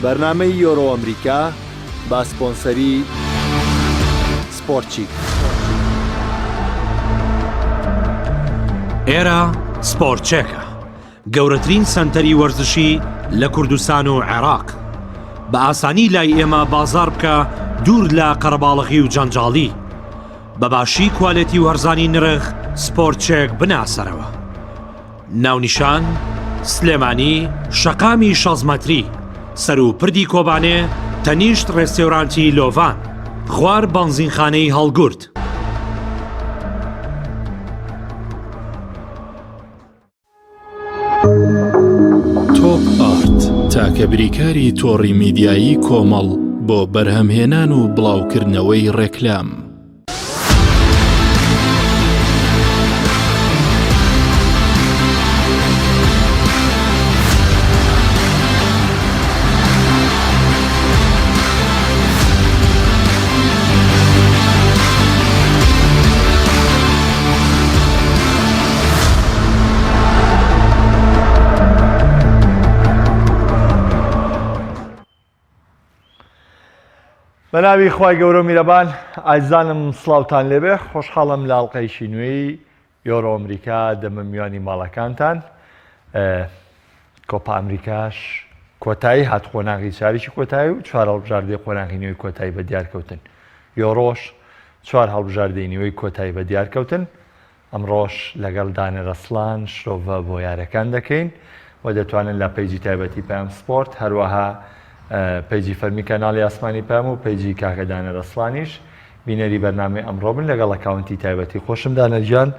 بەرنامەی یۆرۆ ئەمریکا بە سپۆنسەری سپۆرتچیک. ئێرە سپۆرتچێکە، گەورەترین سەنتەری وەرزشی لە کوردستان و عێراق. بە ئاسانی لای ئێمە بازاڕ بکە دوور لە قەرەباڵغی و جەنجاڵی. بە باشی کوالێتی و هەرزانی نرخ سپۆرتچێک بناسەرەوە. ناونیشان، سلێمانی، شەقامی شەست مەتری، سەروو پردی کۆبانێ، تەنیشت ڕێستێورانتی لۆڤان، خوار بەنزینخانەی هەڵگورد. تۆپ ئارت تاکە بریکاری تۆڕی میدیایی کۆمەڵ بۆ بەرهەمهێنان و بڵاوکردنەوەی ڕێکلام. بەناوی خوای گەورە و میرەبان ئازیزانم سڵاوتان لێبێ خۆشحاڵم لە ئەڵلقەیشی نوێی یۆرۆ ئەمریکا دەمە میوانی ماڵەکانتان کۆپا ئەمریکاش کۆتایی هات قۆناغی چاریی کۆتایی و چوار هەڵبژاردەی قۆناغی نوێی کۆتایی بە دیارکەوتن یۆرۆش چوار هەڵبژاردەی نیوەی کۆتایی بە دیارکەوتن ئەمڕۆش لەگەڵ دانەر ئەسڵان شرۆڤە بۆ یارەکان دەکەین و دەتوانن لە پەیجی تایبەتی پەیام سپۆرت هەروەها پەیجی فەرمی کەناڵی ئاسمانی پەیام و پەیجی کاکە دانەر ئەسڵانیش بینەری بەرنامەی ئەمڕۆ بن لەگەڵ ئەکاونتی تایبەتی خۆشم دانەر گیان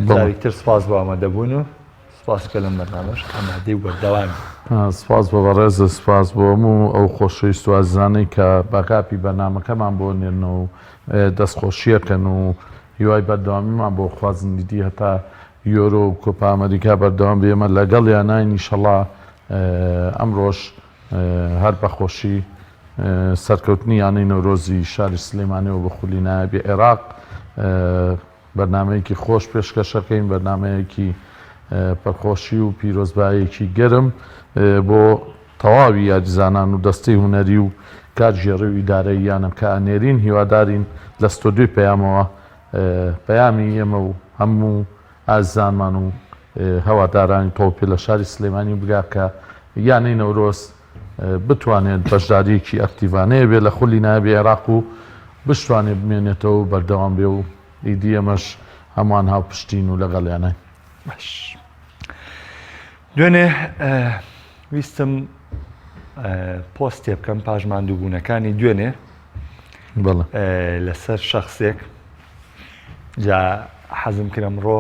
جارێکتر سپاس بۆ ئامادەبوون و سپاس کە لەم بەرنامەش ئامادەی و بەردەوامی. سپاس بۆ بەڕێزت سپاس بۆ هەموو ئەو خۆشەویست و ئازیزانەی کە باکاپی بەرنامەکەمان بۆ نێرن و دەستخۆشیەکەن و هیوای بەردەوامیمان بۆ خوازن دیدی هەتا یۆرۆ و کۆپا ئەمەریکا بەردەوام بێ ئێمە لەگەڵیاناین ئیشەڵا ئەمڕۆش هەر بەخۆشی سەرکەوتنی یانەی نەورۆزی شاری سلێمانیەوە بۆ خولی نایابی عێراق بەرنامەیەکی خۆش پێشکەشەکەین بەرنامەیەکی پرخۆشی و پیرۆزبایەکی گەرم بۆ تەواوی یاریزانان و دەستەی هونەری و کارگێڕی و ئیدارەی یانەکە ئەنێرین، هیوادارین لە ستۆدیۆی پەیامەوە پەیامی ئێمە و هەموو ئازیزانمان و هەوادارانی تۆپی لە شاری سلێمانی بگا کە یانەی نەورۆز بتوانێت بەشدارییەکی ئەکتیڤانەیە بێ لە خولی نایابی عێراق و بشتوانێت بمێنێتەوە و بەردەوام بێ و ئیدی ئێمەش هەمووان هاوپشتین و لەگەڵیانین. باش. دوێنێ ویستم پۆستێ بکەم پاش ماندووبوونەکانی دوێنێ لەسەر شخصێک جا حەزم کرم ڕۆ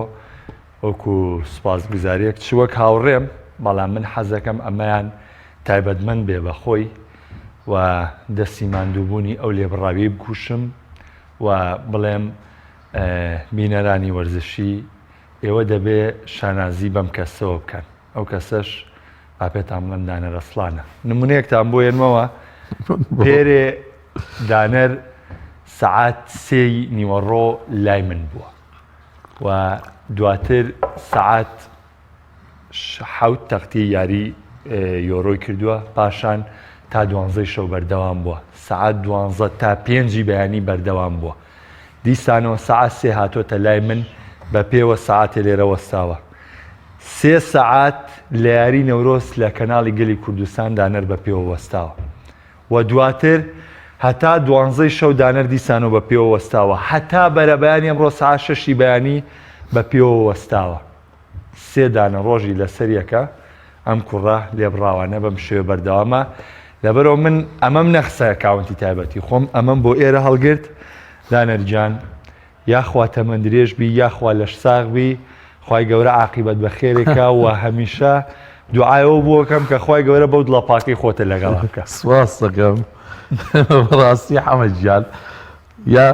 وەکو سوپاسگوزاریەک چ وەک هاوڕێم بەڵام من حەزەکەم ئەمەیان تایبەتمەند بێ بە خۆی و دەستی ماندووبوونی ئەو لێبڕاوی بکوشم و بڵێم بینەرانی وەرزشی ئێوە دەبێ شانازی بەم کەسەوە بکەن ئەو کەسەش با پێتان بڵێم دانەر ئەسڵانە نمونەیەکتان بۆ ێنمەوە پێرێ دانەر سەعات سێی نیوەڕۆ لای من بووە و دواتر سەعات حەوت تەختی یاری یۆرۆی کردووە پاشان تا دوانزەی شەو بەردەوام بووە سەعات دوانزە تا پێنجی بەیانی بەردەوام بووە دیسانەوە سەعات سێ هاتۆتە لای من بە پێوە سەعاتێ لێرە وەستاوە سێ سەعات لە یاری نەورۆز لە کەناڵی گەلی کوردستان دانەر بە پێوە وەستاوە و دواتر هەتا دوانزەی شەو دانەر دیسانەوە بە پێوە وەستاوە هەتا بەرەبەیانی ئەمڕۆ سەعات شەشی بەیانی بە پێوە وەستاوە سێ دانە ڕۆژی لەسەر یەکە ئەم کوڕە لێبڕاوانە بەم شێوە بەردەوامە لەبەرەوە من ئەمەم نەخسە ئەکاونتی تایبەتی خۆم ئەمەم بۆ ئێرە هەڵگرت دانەر گیان یاخوا تەمەن درێژ بی یاخوا لەش ساغ بی خوای گەورە عاقیبەت بەخێرێکا و هەمیشە دوعایەوە بۆکەم کە خوای گەورە بەو دڵە پاکەی خۆتە لەگەڵا بکە سواس دەکەم بەڕاستی حەمە گیان یا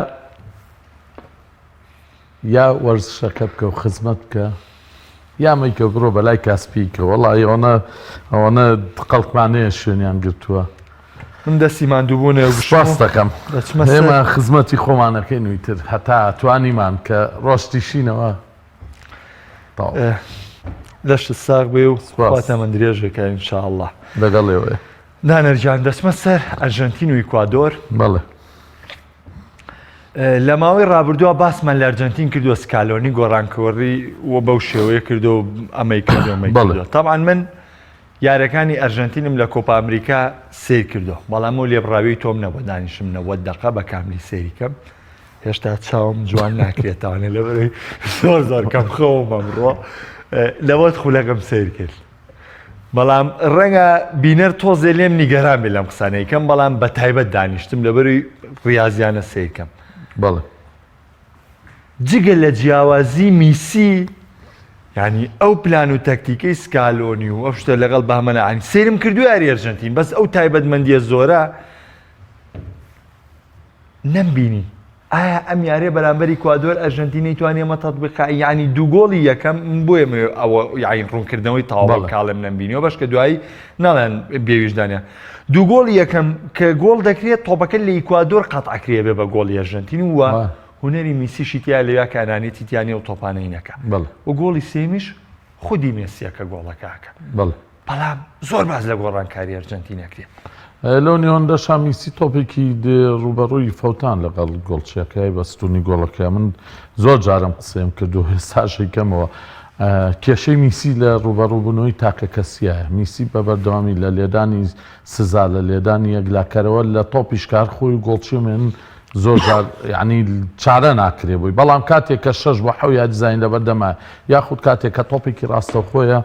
یا وەرزشەکە بکە و خزمەت بکە یا مەیکە بڕۆ بەلای کاسپیکە وەڵی ئەوەنە ئەوەنە قەڵکمان هەیە شوێنیان گرتووە. من دەستی ماندووبوونێ و سپاس دەکەم ئێمە خزمەتی خۆمانەکەین و ئیتر هەتا توانیمان کە ڕۆشتیشینەوە لەشت ساغ بێ و خوا تەمەن درێژەکە ان شاء اللە لەگەڵ ئێوەیە. دانەرجان دەچمە سەر ئەرژەنتین و ئیکوادۆر. بەڵێ. لە ماوەی ڕابردووە باسمان لە ئەرجەنتین کردووە سکالۆنی گۆڕانکۆری و بەو شێوەیە کردو ئەمەی کردو ئەمەی کردو تەبعەن من یارەکانی ئەرژەنتینم لە کۆپا ئەمریکا سیر کردو بەڵام و لێبڕاوی تۆم نەبوو دانیشم نەوەد دەقە بە کاملی سەیری کەم هێشتا چاوم جوان ناکرێتوانێت لەبەرەوەی زۆر زۆر کەم خەوم ئەمڕۆ لەوەت خولەکەم سیر کرد بەڵام ڕەنگە بینەر تۆزێ لێم نیگەران بێ لەم قسانەی کەم بەڵام بە تایبەت دانیشتم لەبەروی ڕاضیانە سیرکەم بەڵێ جگە لە جیاوازی میسی ینی ئەو پلان و تەکتیکەی سکالۆنی و ئەو شتە لەگەڵ بەهمەنە ئەنی سەیرم کردو یاری ئەرجەنتین بەس ئەو تایبەتمەندیە زۆرە نەمبینی ئایا ئەم یاریە بەرامبەر ئیکوادۆر ئەرژەنتین نەیتوانی ئەمە تەتبیق یعنی دوو گۆڵی یەکەم من بۆیە مەوێ ئەوە یعنی ڕوونکردنەوەی تەواو بەڵێ. کاڵێم نەمبینیەوە بەشکە دوایی ناڵێن بێویژدانە دوو گۆڵی یەکەم کە گۆڵ دەکرێت تۆپەکە لە ئیکوادۆر قەتعکرێ بێ بە گۆڵی ئەرژەنتین و وا. هونەری میسیشی تیا لەویا کە ئەنانێتی تیا نیە و تۆپانەی نەکا بەڵێ. و گۆڵی سێمیش خودی مێسیە کە گۆڵەکە ئەکا. بەڵێ. بەڵام زۆر باس لە گۆڕانکاری ئەرجەنتین ئەکرێ. لەو نێوەندەشا میسی تۆپێکی ڕووبەڕووی فەوتان لەگەڵ گۆڵچیەکەی بە ستونی گۆڵەکە من زۆر جارم قسەیم کرد و ئێستاش ئەیکەمەوە کێشەی میسی لە ڕووبەڕووبوونەوەی تاکە کەسیە میسی بە بەردەوامی لە لێدانی سزا لە لێدانی یەکلاکەرەوە لە تۆپیش کار خۆی و گۆڵچی مێن زۆر جار یانی چارە ناکرێ بۆی بەڵام کاتێک کە شەش بۆ حەو یاریزانی لەبەردەمە یاخود کاتێک کە تۆپێکی ڕاستەوخۆیە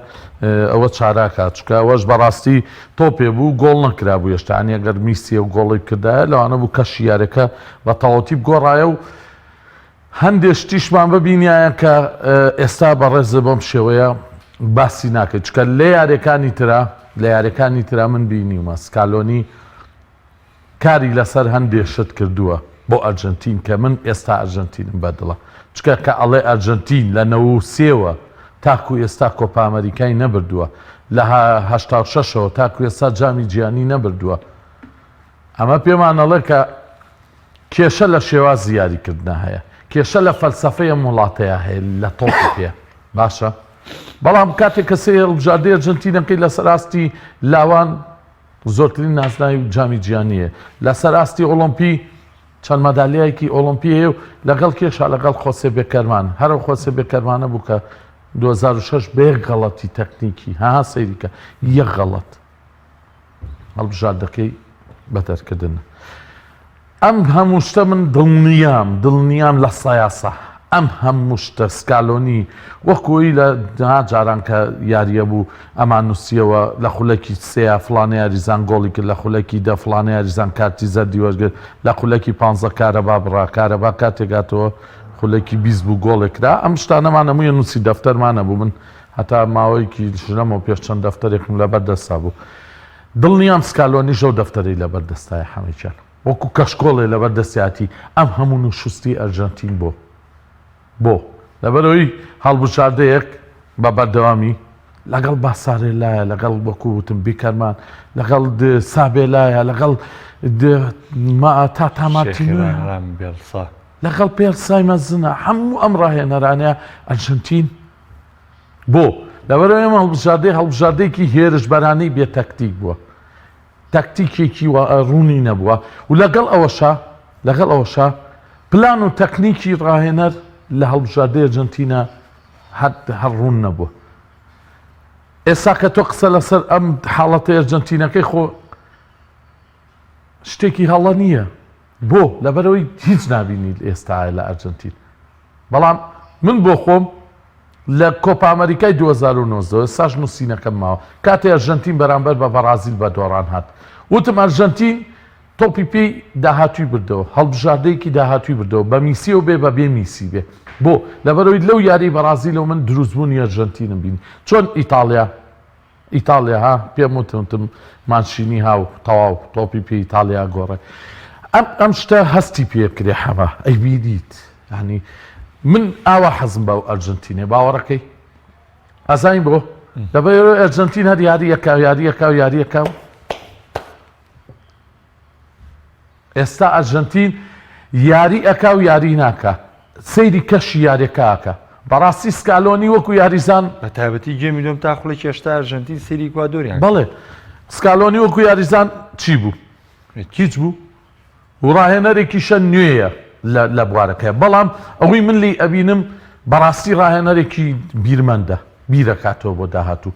ئەوە چاراکە چکە ئەوەش بەڕاستی تۆپێ بوو گۆڵ نەکرابوو هێشتا یانی ئەگەر میسی ئەو گۆڵی بکردایە لەوانە بوو کەشی یاریەکە بە تەواوەتی بگۆڕایە و هەندێ شتیشمان ببینیایە کە ئێستا بەڕێز بەم شێوەیە باسی ناکەیت چکە لە یاریەکانی ترا لە یاریەکانی ترا من بینیومە سکالۆنی کاری لەسەر هەندێ شت کردووە بۆ ئەرجەنتین کە من ئێستا ئەرجەنتینم بەدڵە چکە کە ئەڵێ ئەرجەنتین لە نەوەو سێوە تاکو ئێستا کۆپا ئەمەریکای نەبردووە لە هەشتا و شەشەوە تاکو ئێستا جامی جیهانی نەبردووە ئەمە پێمان ئەڵێ کە کێشە لە شێوازی یاریکردنا هەیە کێشە لە فەلسەفەی ئەم وڵاتەیە هەیە لە تۆپی پێ باشە بەڵام کاتێک کە سێ هەڵبژاردەی ئەرجەنتینەکەی لەسەر ئاستی لاوان زۆرترین نازناوی جامی جیهانییە لەسەر ئاستی ئۆڵۆمپی چەند مەدالیایەکی ئۆڵۆمپی هەیە و لەگەڵ کێشا لەگەڵ خۆسێ بێکەرمان هەر ئەو خۆسێ بێکەرمانە بوو کە 2006 بە یەک غەڵەتی تەکنیکی ها سەیریکە یەک غەڵەت هەڵبژاردەکەی بەدەرکردن. ئەم هەموو شتە من دڵنیام دڵنیام لە سەیاسە ئەم هەموو شتە سکالۆنی وەکۆی لە جاران کە یاریە بوو ئەمان نووسیەوە لە خولەکی سێیا فڵانە یاریزان گۆڵی کرد لە خولەکی دە فڵانە یاریزان کارتی زەردی وەرگرت لە خولەکی پانزە کارەبا بڕا کارەبا کاتێک هاتەوە خولەکی 20 بوو گۆڵێک کرا ئەم شتانەمان هەمووی نووسی دەفتەرمان هەبوو من هەتا ماوەیەکی لەمەو پێش چەند دەفتەرێکم لەبەر دەستا بوو دڵنیام سکالۆنیش ئەو دەفتەرەی لەبەر دەستایە حەمەکیان وەکو کەشکۆڵێ لەبەر دەستیاتی ئەم هەموو نوشوستی ئەرجەنتین بۆ بۆ لەبەرەوەی هەڵبژاردەیەک بە بەردەوامی لەگەڵ باسارێلایە لەگەڵ وەکو وتم بیکەرمان لەگەڵ سابێلایە لەگەڵ تاتا مارتینۆ لەگەڵ پێلسای مەزنە هەموو ئەم ڕاهێنەرانەیە ئەرجەنتین بۆ؟ لەبەرئەوەی ئەم هەڵبژاردەیە هەڵبژاردەیەکی هێرشبەرانەی بێ تەکتیک بووە. تەکتیکێکی ڕوونی نەبووە و لەگەڵ ئەوەشا لەگەڵ ئەوەشا پلان و تەکنیکی ڕاهێنەر لە هەڵبژاردەی ئەرجەنتینا هەر هەر ڕوون نەبووە. ئێستا کە تۆ قسە لەسەر ئەم حاڵەتەی ئەرجەنتینەکەی خۆ شتێکی هەڵە نییە. بۆ؟ لەبەرئەوەی هیچ نابینیت ئێستا لە ئەرجەنتین. بەڵام من بۆ خۆم لە کۆپا ئەمەریکای 2019 ئێستاش نووسینەکەم ماوە کاتێ ئەرژەنتین بەرامبەر بە بەڕازیل بە دۆڕان هات وتم ئەرژەنتین تۆپی پێی داهاتووی بردەوە هەڵبژاردەیەکی داهاتووی بردەوە بە میسیەوە بێ بە بێ میسی بێ بۆ لەبەرەوەی لەو یاری بەڕازیلەوە من دروستبوونی ئەرژەنتینم بینی چۆن ئیتاڵیا ئیتاڵیا ها پێم وتن وتم مانشینی هاو تەواو تۆپی پێ ئیتاڵیا گۆڕێ ئەم ئەم شتە هەستی پێ بکرێ حەمە ئەی بینیت یعنی من ئاوا حەزم بە ئەرجنتینێ باوەڕەکەی ئەزانی بۆ لەبەر ئەرجنتین هەر یاریەکە یاریەکە و یاریەکە و ئێستا ئەرژەنتین یاری ئەکا و یاری ناکا سەیری کەشی یاریەکە ئەکا بەڕاستی سکالۆنی وەکو یاریزان بە تایبەتی گێمی دووەم تا خولەکی 80 ئەرژەنتین سەیری ئیکوادۆریان بەڵێ. سکالۆنی وەکو یاریزان چی بوو؟ هیچ بوو و ڕاهێنەرێکیشە نوێیە لە بوارەکەی بەڵام ئەوەی من لی ئەبینم بەڕاستی ڕاهێنەرێکی بیرمەندە بیرەکاتەوە بۆ داهاتوو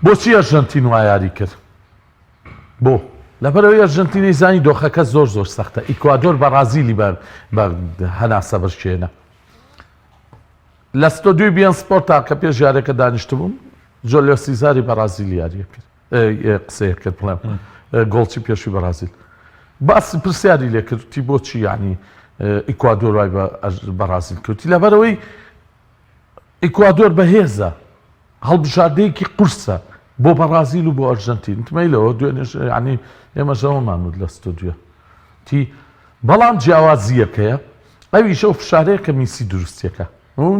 بۆچی ئەرژەنتین وا یاری کرد بۆ لەبەرەوەی ئەرژەنتینی زانی دۆخەکە زۆر زۆر سەختە ئیکوادۆر بەڕازیلی بە هەناسە بشکێنە لە ستۆدیۆی بی ئێن سپۆرتا کە پێش یاریەکە دانیشتبووم جۆلیۆ سیزاری بەڕازیل یاریە کرد قسەیە کرد بڵێم گۆڵچی پێشوی بەڕازیل باس پرسیاری لێکرد تی بۆچی یعنی ئیکوادۆر وای بە بەڕازیل کردی لەبەرەوەی ئیکوادۆر بەهێزە هەڵبژاردەیەکی قورسە بۆ بەڕازیل و بۆ ئەرژەنتین تمەیلەوە دوێنێش ینی ئێمە ژەوەمان وت لە ستۆدیۆ تی بەڵام جیاوازییەکەیە ئەویش ئەو فشارەیە کە میسی دروستیەکە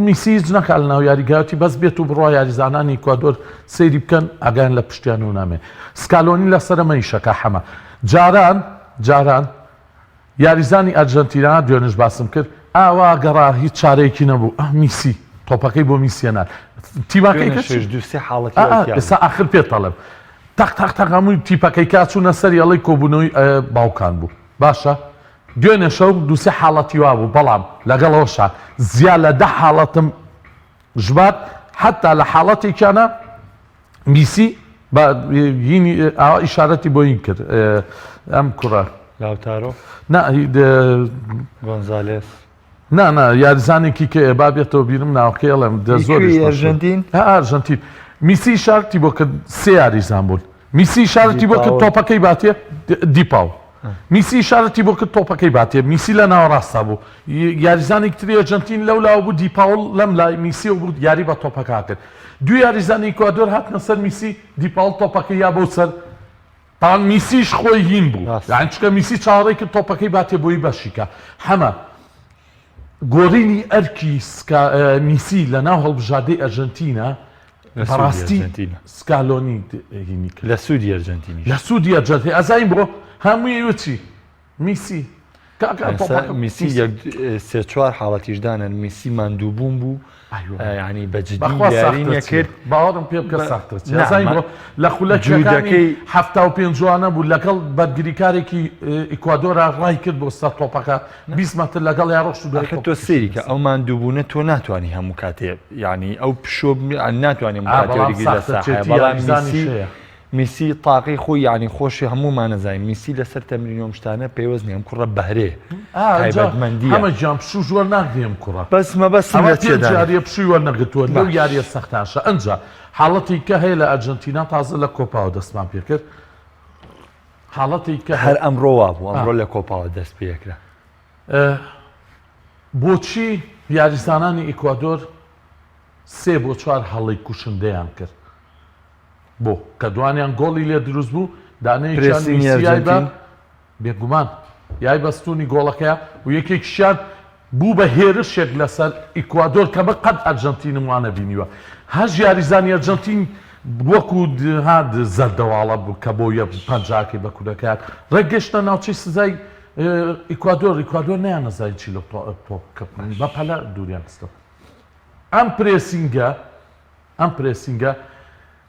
میسی هیچ نەکا لە ناو یاریگاوتی بەس بێت و بڕوا یاریزانانی ئیکوادۆر سەیری بکەن ئاگایان لە پشتیان و نامێ سکالۆنی لەسەر ئەمە ئیشەکە حەمە جاران جاران یاریزانی ئەرجەنتینا دوێنش باسم کرد ئاوا گەڕا هیچ چارەیەکی نەبوو ئە میسی تۆپەکەی بۆ میسیەنار تیماکەی دوسێ حاڵەتی ئێستا ئاخر پێت ئەڵێم تەق تەق تەق هەمووی تیپەکەی کا چوونە سەری ئەڵێی کۆبوونەوەی باوکان بوو باشە دوێنێ شەو دووسێ حاڵەتی وا بوو بەڵام لەگەڵ ئەوەشا زیا لە دە حاڵەتم ژمارد حتا لە حاڵەتێکیانە میسی بە هینی ئاوا ئیشارەتی بۆ این کرد ئەم کوڕە لاوتارۆ نا گۆنزالێس نا نا یاریزانێکی کە با بێتەوە بیرم ناوەکەی ئەڵێم دە زۆر ئەرژەنتین ئەرژەنتین میسی شارتی بۆ کرد سێ یاریزان بوون میسی شارتی بۆ کرد تۆپەکەی باتێ دیپاو میسی شارتی بۆ کرد تۆپەکەی باتێ میسی لە ناوەڕاستا بوو یاریزانێک تری ئەرجەنتین لەو لاوە بوو دیپاول لەم لای میسی و بوو یاری بە تۆپەکە کرد دوو یاریزانی ئیکوادۆر هاتنە سەر میسی دیپاول تۆپەکەی یا بۆ سەر تان میسیش خۆی هین بوو یانی چونکە میسی چاوەڕێی کرد تۆپەکەی باتێ بۆی بەشی کا حەمە گۆڕینی ئەرکی سکا میسی لە ناو هەڵبژاردەی ئەرژەنتینە بەڕاستی سکالۆنی هینی کرد لە سوودی ئەرجنتینی لە سوودی ئەرجەنتین ئەزانین بۆ هەمووی وچی میسی کاکە ئێستا میسی یەک سێ چوار حاڵەتیش دانن میسی ماندووبوون بوو یعنی بە جدی بەخوا یاری ساختە نەکرد باوەڕم پێ بکە بە- ساختە چی نا، ئەزانی ما- بۆ لە خولەکەکانی جوودەکەی 75 جوانە بوو لەگەڵ بەرگریکارێکی ئیکوادۆرا ڕای کرد بۆ سەر تۆپەکە 20 مەتر لەگەڵ یا ڕۆشت و دوای ئەخر تۆ تۆپەکەشی سەیری کە نەسا. ئەو ماندووبوونە تۆ ناتوانی هەموو کاتێ یعنی ئەو پشۆ ناتوانێ هەموو ئا کاتێ بەڵام وەرگری لە ساختە ساحەیە چێتی بەڵام یاریزانیش میسی هەیە. میسی تاقەی خۆی یانی خۆشی هەموومان ئەزانین میسی لەسەر تەمرین و ئەم شتانە پەیوەست نیە ئەم کوڕە بەهرەیە تایبەتمەندیە. حەمە گیان پشووش وەرناگری ئەم کوڕە. بەس مەبەستم ئەمە لە پێنج چیە یاریە پشووی وەرنەگرتووە لەو باش. یاریە سەختاشە ئەنجا حاڵەتی کە هەیە لە ئەرجەنتینا تازە لە کۆپاوە دەستمان پێکرد حاڵەتی کە هەر ئەمڕۆ وابوو ئەمڕۆ لە کۆپاوە دەست پێکرا. بۆچی یاریزانانی ئیکوادۆر سێ بۆ چوار هەڵەی کوشندەیان کرد؟ بۆ کە دوانیان گۆڵی لێ دروست بوو دانەیەکیان پرێسینی میسی یای بە ئەرجەنتین. بێگومان یای بە ستوونی گۆڵەکەیا و یەکێکیشیان بوو بە هێرشێک لەسەر ئیکوادۆر کە من قەت ئەرجەنتینم وا نەبینیوە هەش یاریزانی ئەرجەنتین وەکو ها زەردەواڵە بوو کە بۆ یە پەنجاکەی بە کورەکەیان ڕێک گەشتە ناوچەی سزای ئیکوادۆر ئیکوادۆر نەیانەزانی چی لە تۆپ بە پەلە دووریان خستەوە ئەم پرێسینگە ئەم پرێسینگە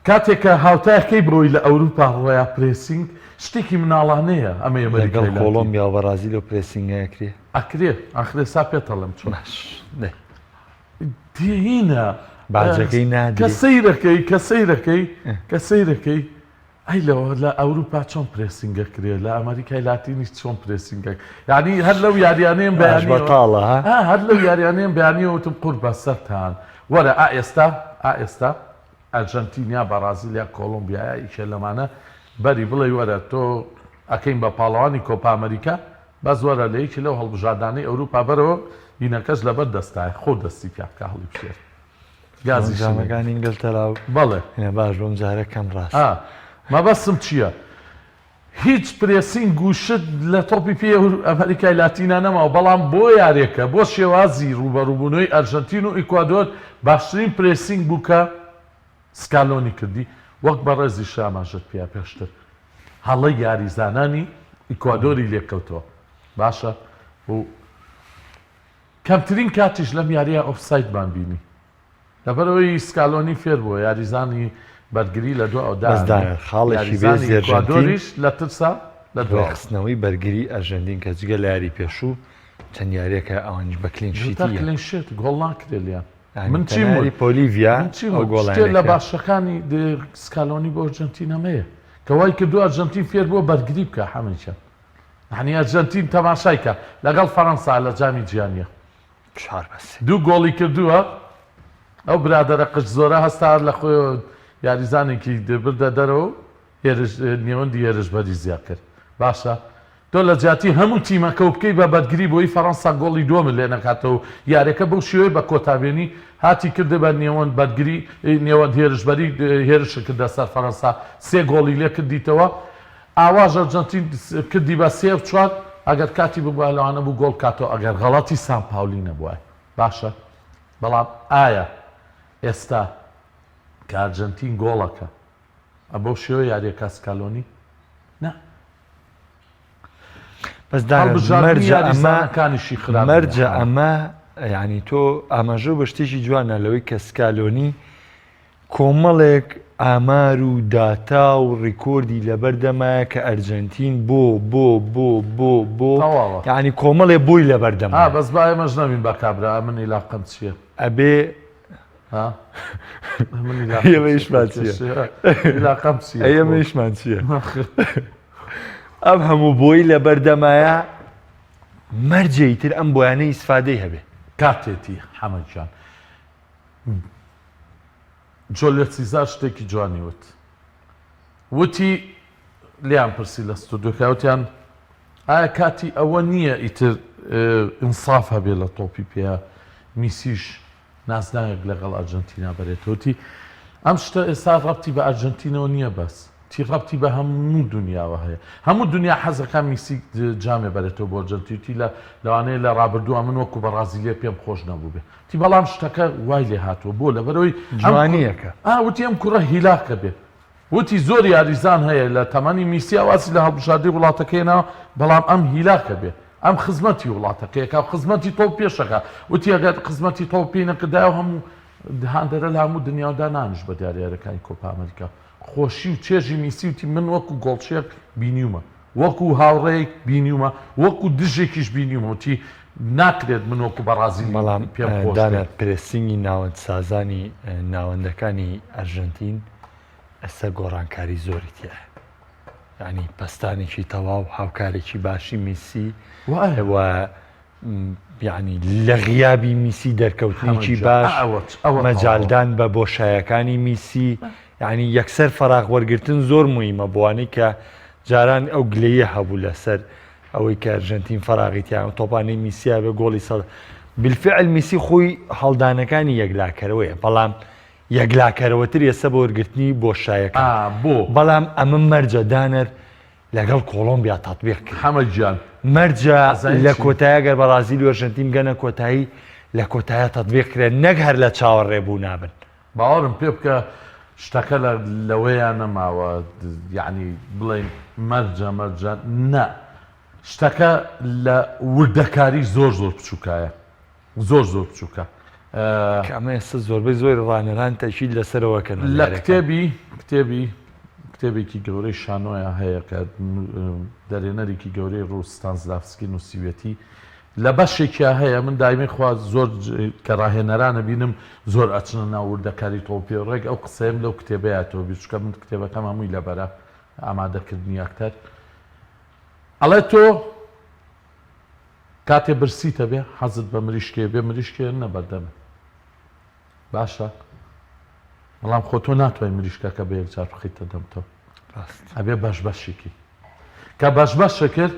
کاتێک کە هاوتایەکەی بڕۆی لە ئەوروپا ڕۆیا پرێسینگ شتێکی مناڵانەیە ئەمەی لەگەڵ ئەمریکای لاتین. کۆڵۆمبیا و بەڕازیل و پرێسینگە ئەکرێ؟ ئەکرێ ئاخر ئێستا پێت ئەڵێم چۆن. باش دەی. دینە باجەکەی کە نادرێ. سەیرەکەی کە سەیرەکەی کە سەیرەکەی ئەی لەوە لە ئەوروپا چۆن پرێسینگ ئەکرێ لە ئەمریکای لاتینیش چۆن پرێسینگ ئەک یانی هەر لەو یاریانەیەم ئاش بەیانیەوە بەتاڵە ها؟ ئا هەر لەو یاریانەیەم بەیانیەوە وتم قور بەسەرتان وەرە ئا ئێستا ئا ئێستا ئەرجەنتین یا بەڕازیل یا کۆڵۆمبیا یا یەکێ لەمانە بەری بڵێی وەرە تۆ ئەکەین بە پاڵەوانی کۆپا ئەمریکا بەس وەرە لە یەکی لەو هەڵبژاردانەی ئەوروپا بەرەوە هینەکەش لەبەر دەستایە خۆ دەستی پیا بکە هەڵیبژێر گازی جامەکانی ئینگلتەرا و بەڵێ باش بۆم جارە کەم ڕاست ئا مەبەستم چییە هیچ پرێسینگ و شت لە تۆپی پێ ئەمریکای لاتینا نەماوە بەڵام بۆ یارێکە بۆ شێوازی ڕووبەڕووبوونەوەی ئەرژەنتین و ئیکوادۆر باشترین پرێسینگ بوو کە سکالۆنی کردی وەک بەڕێزیش ئاماژەت پێیا پێشتر هەڵەی یاریزانانی ئیکوادۆری لێکەوتەوە باشە و کەمترین کاتیش لەم یاریە ئۆفسایدمان بینی لەبەرئەوەی سکالۆنی فێر بووە یاریزانی بەرگری لە دواوە بەس دانێ دانەر خاڵێکی یاریزانی بێزی ئەرژەنتین ئیکوادۆریش لە ترسا لە دواوە. ڕێکخستنەوەی بەرگری ئەرژەنتین کە جگە لە یاری پێشوو چەند یاریەکە ئەوانیش بە clean جوتا sheet ی clean sheet گۆڵ ناکرێ لێیان. یانی من چیم تەنها یاری وت؟ پۆلیڤیا من چیم ئەو وت؟ شتێ گۆڵانەی لە کرا. باشەکانی سکالۆنی بۆ ئەرجەنتین ئەمەیە کە وای کردووە ئەرجەنتین فێر بووە بەرگری بکا حەمە گیان. یانی ئەرجەنتین تەماشای کە لەگەڵ فەرەنسا لە جامی جیهانیە. 4-3. دوو گۆڵی کردووە ئەو برادەرە قژ زۆرە هەستا لە خۆیەوە یاریزانێکی بردە دەرەوە و هێرش نێوەندی هێرشبەری زیاد کرد باشە تۆ لە جیاتی هەموو تیمەکە و بکەی بە بەرگری بۆی فەرەنسا گۆڵی دووەمت لێ نەکاتەوە و یاریەکە بەو شێوەیە بە کۆتا بێنی هاتی کردە بە نێوەند بەرگری نێوەند هێرشبەری هێرش کردە سەر فەرەنسا سێ گۆڵی لێ کردیتەوە ئاواش ئەرجەنتین کردی بە سێ چوار ئەگەر کاتی ببوایە لەوانە بوو گۆڵ بکاتەوە ئەگەر غەڵەتی سان پاولی نەبوایە باشە بەڵام ئایا ئێستا کە ئەرجەنتین گۆڵەکە ئە بەو شێوە یاریەکە سکالۆنی نا بەس دانە هەڵبژاردنی مەرجە ئەمە یاریزانەکانیشی خراپ نییە مەرجە حەمە. ئەمە یعنی تۆ ئاماژە بە شتێکی جوانە لەوەی کە سکالۆنی کۆمەڵێک ئامار و داتا و ڕیکۆردی لەبەردەمایە کە ئەرجەنتین بۆ بۆ بۆ بۆ بۆ تەواوە. یعنی کۆمەڵێ بۆی ها لەبەردەمایە بەس با ئێمەش نەبین بە کابرا ئەمن ئیلاقەم چییە؟ ئەبێ ها ئەمن ئیلاقەم ئێمە چییە؟ ئیشمان چییە؟ ئیلاقەم چییە؟ ئەی ئێمە ئیشمان چییە؟ ئەم هەموو بۆی لەبەردەمایە مەرجە ئیتر ئەم بۆیانە ئیسفادەی هەبێ. کاتێتی حەمە گیان. جۆلیۆ سیزار شتێکی جوانی وت وتی لێیان پرسی لە ستۆدیۆکە وتیان ئایا کاتی ئەوە نییە ئیتر ئینساف هەبێ لە تۆپی پێ میسیش نازناوێک لەگەڵ ئەرجنتینا بەرێتەوەتی ئەم شتە ئێستا ڕەبتی بە ئەرجنتینەوە نییە بەس تی ڕەبتی بە هەموو دنیاوە هەیە هەموو دنیا حەزەکە میسی جامێ بەرێتەوە بۆ ئەرجنتیوتی لە لەوانەیە لە ڕابردووە من وەکو بەڕازیلیە پێم خۆش نەبوو بێ وتی بەڵام شتەکە وای لێ هاتووە بۆ لەبەرەوەی جوانیەکە ئا وتی ئەم کوڕە هیلاکە بێ وتی زۆر یاریزان هەیە لە تەمەنی میسیا واسی لە هەڵبژاردەی وڵاتەکەی ناوە بەڵام ئەم هیلاکە بێ ئەم خزمەتی وڵاتەکەیەکە و خزمەتی تۆپ پێشەکە وتی ئەگەر خزمەتی تۆپ پێی نەکردایە و هەموو هاندەرە لە هەموو دنیادا نانیش بە دیار یاریەکانی کۆپا ئەمریکا خۆشی و چێژی میسی وتی من وەکو گۆڵچیەک بینیومە وەکو هاوڕێیەک بینیومە وەکو دژێکیش بینیومە وتی ناکرێت من وەکو بەڕازیلی بەڵام پێم خۆش دانا بێت. pressing ی ناوەندسازانی ناوەندەکانی ئەرژەنتین ئێستا گۆڕانکاری زۆری تیایە یعنی پەستانێکی تەواو هاوکارێکی باشی میسی وایە. و یعنی لە غیابی میسی دەرکەوتنێکی باش مەجالدان بە بۆشایەکانی میسی یعنی یەکسەر فەراغ وەرگتن زۆر مویمە بۆوانەی کە جاران ئەو گلەیە هەبوو لەسەر ئەوەی کە ئەرژەنتین فەراغی تیان تۆپانەی میسیا بێ گۆڵی سەد بالفعل میسی خۆی هەڵدانەکانی یەکلاکەرەوەیە بەڵام یەکلاکەرەوەتر ئێستا بۆ وەرگرتنی بۆشایەکە بۆ بەڵام ئەمە مەرجە دانەر لەگەڵ کۆڵۆمبیا تەتبیق کرد. حەمە گیان مەرجە ئەزانی لە چی؟ کۆتاییا گەر بەڕازیل و ئەرژەنتین بگەنە کۆتایی لە کۆتاییا تەتبیق کرێت نەک هەر لە چاوەڕێ بوونا بن. باوەڕم پێ بکە شتەکە لە لەوەیا نەماوە یەعنی بڵێین مەرجە مەرجە نا شتەکە لە وردەکاری زۆر زۆر بچووکایە. زۆر زۆر بچووکە. کە ئەمە ئێستا زۆربەی زۆری ڕانەران تەئکید لەسەرەوە کەن لە کتێبی کتێبی کتێبێکی گەورەی شانۆیە هەیە کە دەرێنەرێکی گەورەی ڕووس ستانسلافسکی نووسیوێتی لە بەشێکیا هەیە من دایمەی خوا زۆر کە ڕاهێنەرانە بینم زۆر ئەچنە ناو وردەکاری تۆپی ڕێک ئەو قسەیەم لەو کتێبەیەتەوە بیر چونکە من کتێبەکەم هەمووی لەبەرە ئامادەکردنی ئەکتەر ئەڵێ تۆ کاتێ برسیتە بێ حەزت بە مریشکێ بێ مریشکێ نە بەردەمت باشە بەڵام خۆ تۆ ناتوانانی مریشکەکە بە یەکجار بخیتە دەمتەوە ئەبێ بەش بەشێکی کە بەش بەشە کرد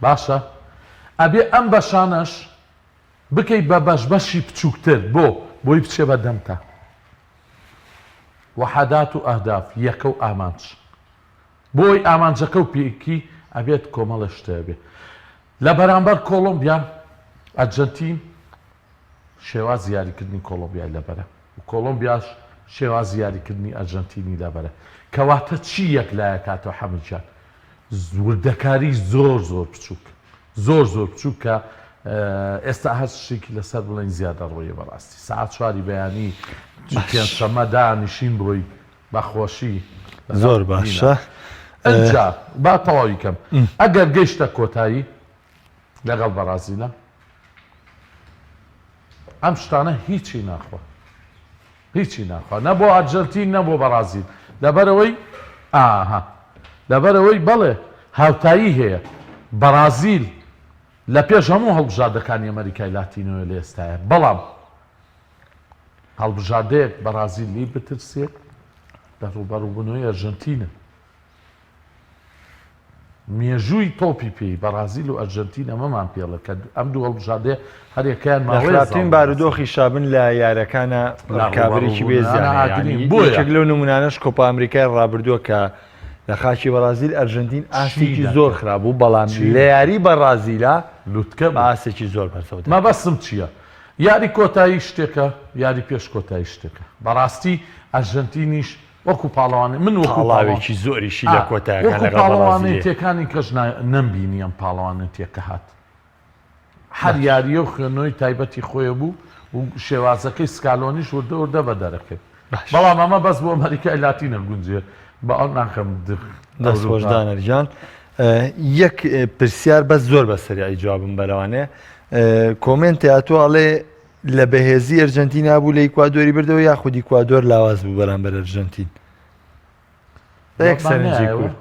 باشە ئەبێ ئەم بەشانەش بکەیت بە بەش بەشی بچووکتر بۆ بۆی بچێ بە دەمتە وحدات و ئەهداف یەکە و ئامانج بۆی ئامانجەکە و پێکی ئەبێت کۆمەڵێ شتێ هەبێ. لە بەرامبەر کۆڵۆمبیا، ئەرجەنتین شێوازی یاریکردنی کۆڵۆمبیای لەبەرە و کۆڵۆمبیاش شێوازی یاریکردنی ئەرجەنتینی لەبەرە. کەواتە چی یەکلایەکاتەوە حەمە گیان؟ وردەکاری زۆر زۆر بچووک. زۆر زۆر بچووک کە ئێستا هەر شتێکی لەسەر بڵێین زیادەڕۆیە بەڕاستی. سەعات چواری بەیانی پێنجشەممە دانیشین بۆی. بە خۆشی لەگەڵ زۆر باشە. ئەنجا با تەواوی کەم ئەگەر گەیشتە کۆتایی لەگەڵ بەڕازیلە ئەم شتانە هیچی ناخوا هیچی ناخوا نە بۆ ئەرجەنتین نە بۆ بەڕازیل لەبەرەوەی ئاها لەبەرەوەی بەڵێ هاوتایی هەیە بەڕازیل لە پێش هەموو هەڵبژاردەکانی ئەمریکای لاتینەوە لە ئێستاە بەڵام هەڵبژاردەیەک بەڕازیل لی بترسێت لە ڕووبەڕووبوونەوەی ئەرژەنتینە. مێژووی تۆپی پێی بەڕازیل و ئەرژەنتین ئەمەمان پێڵێ کە ئەم دوو هەڵبژاردەیە هەریەکەیان لە ماوەیە خراپترین زاڵ بوون بەسەر بارودۆخی شابن لە یارەکانە لە ڕکابەرێکی بێ ڕووبەڕووبوونەوەیانە زیانە ئاگرین یانی بۆیە یەکێک لەو نمونانەش کۆپا ئەمریکای ڕابردووە کە لە خاکی بەڕازیل ئەرژەنتین چی ئاستێکی زۆر دەکرد خراپ بوو بەڵام چی لە دەکرد یاری بەڕازیلا لوتکە بە بوو ئاستێکی زۆر بەرزەوە دەرکەوت. مەبەستم چییە یاری کۆتایی شتێکە یاری پێش کۆتایی شتێکە بەڕاستی ئەرژەنتینیش وەکو پاڵەوانی من وەکو پاڵەوان تاڵاوێکی زۆریشی لە ئا کۆتایەکان وەکو لەگەڵ بەڕازیلێ. پاڵەوانێتیەکانی کەش نا نەمبینی ئەم پاڵەوانێتیە کە هات هەر باش. یاریە و خوێندنەوەی تایبەتی خۆی بوو و شێوازەکەی سکالۆنیش وردە وردە بە دەرەکرد باش. بەڵام ئەمە بەس بۆ ئەمەریکای لاتینە گونجێ بە ئەو ناکەم دخ دەست خۆش ئەوروپا. دانەر گیان یەک پرسیار بەس زۆر بە سەریعی جوابم بەرەوانێ کۆمێنتێ ئەتۆ ئەڵێ لە بەهێزی ئەرجنتینا بوو لە ئیکوادۆری بردەوە یاخود ئیکوادۆر لاواز بوو بەرامبەر ئەرجنتین یەک سەرنجی کورد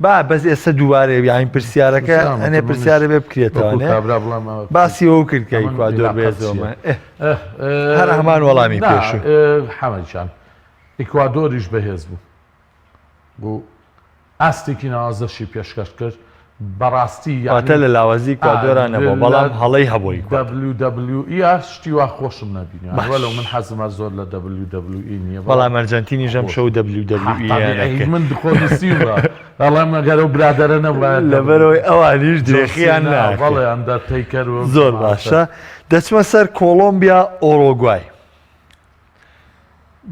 با بەس ئێستا دووبارە یاین پرسیارەکە ئەنێ پرسیارە بێ بکرێتەوە باسی ئەو کرد کە ئیکوادۆر بێزەوە هەر هەمان وەڵامی پێشوو حەمەجان ئیکوادۆریش بەهێز بوو بوو ئاستێکی ناوازەشی پێشکەش کرد بەڕاستی یانی واتە لە لاوازی ئیکوادۆرا نەبووە بەڵام هەڵەی هەبووە ئیکوادۆر. WWE شتی وا خۆشم نەبینیوە باش. وەلو من حەزم هەر زۆر لە WWE نییە بەڵام بەڵام ئەرجەنتینیش ئەم خۆش شەو WWE یان طبیعی ئەکرد. من خۆ نووسیومە ئەڵێم ئەگەر ئەو برادەرە نەبوایە لەبەرئەوەی ئەوانیش جۆن درێخیان سینا ناکرد. بەڵێ ئەندەرتەیکەر و ئەو زۆر جەماعەتە. باشە دەچمە سەر کۆڵۆمبیا ئۆرۆگوای.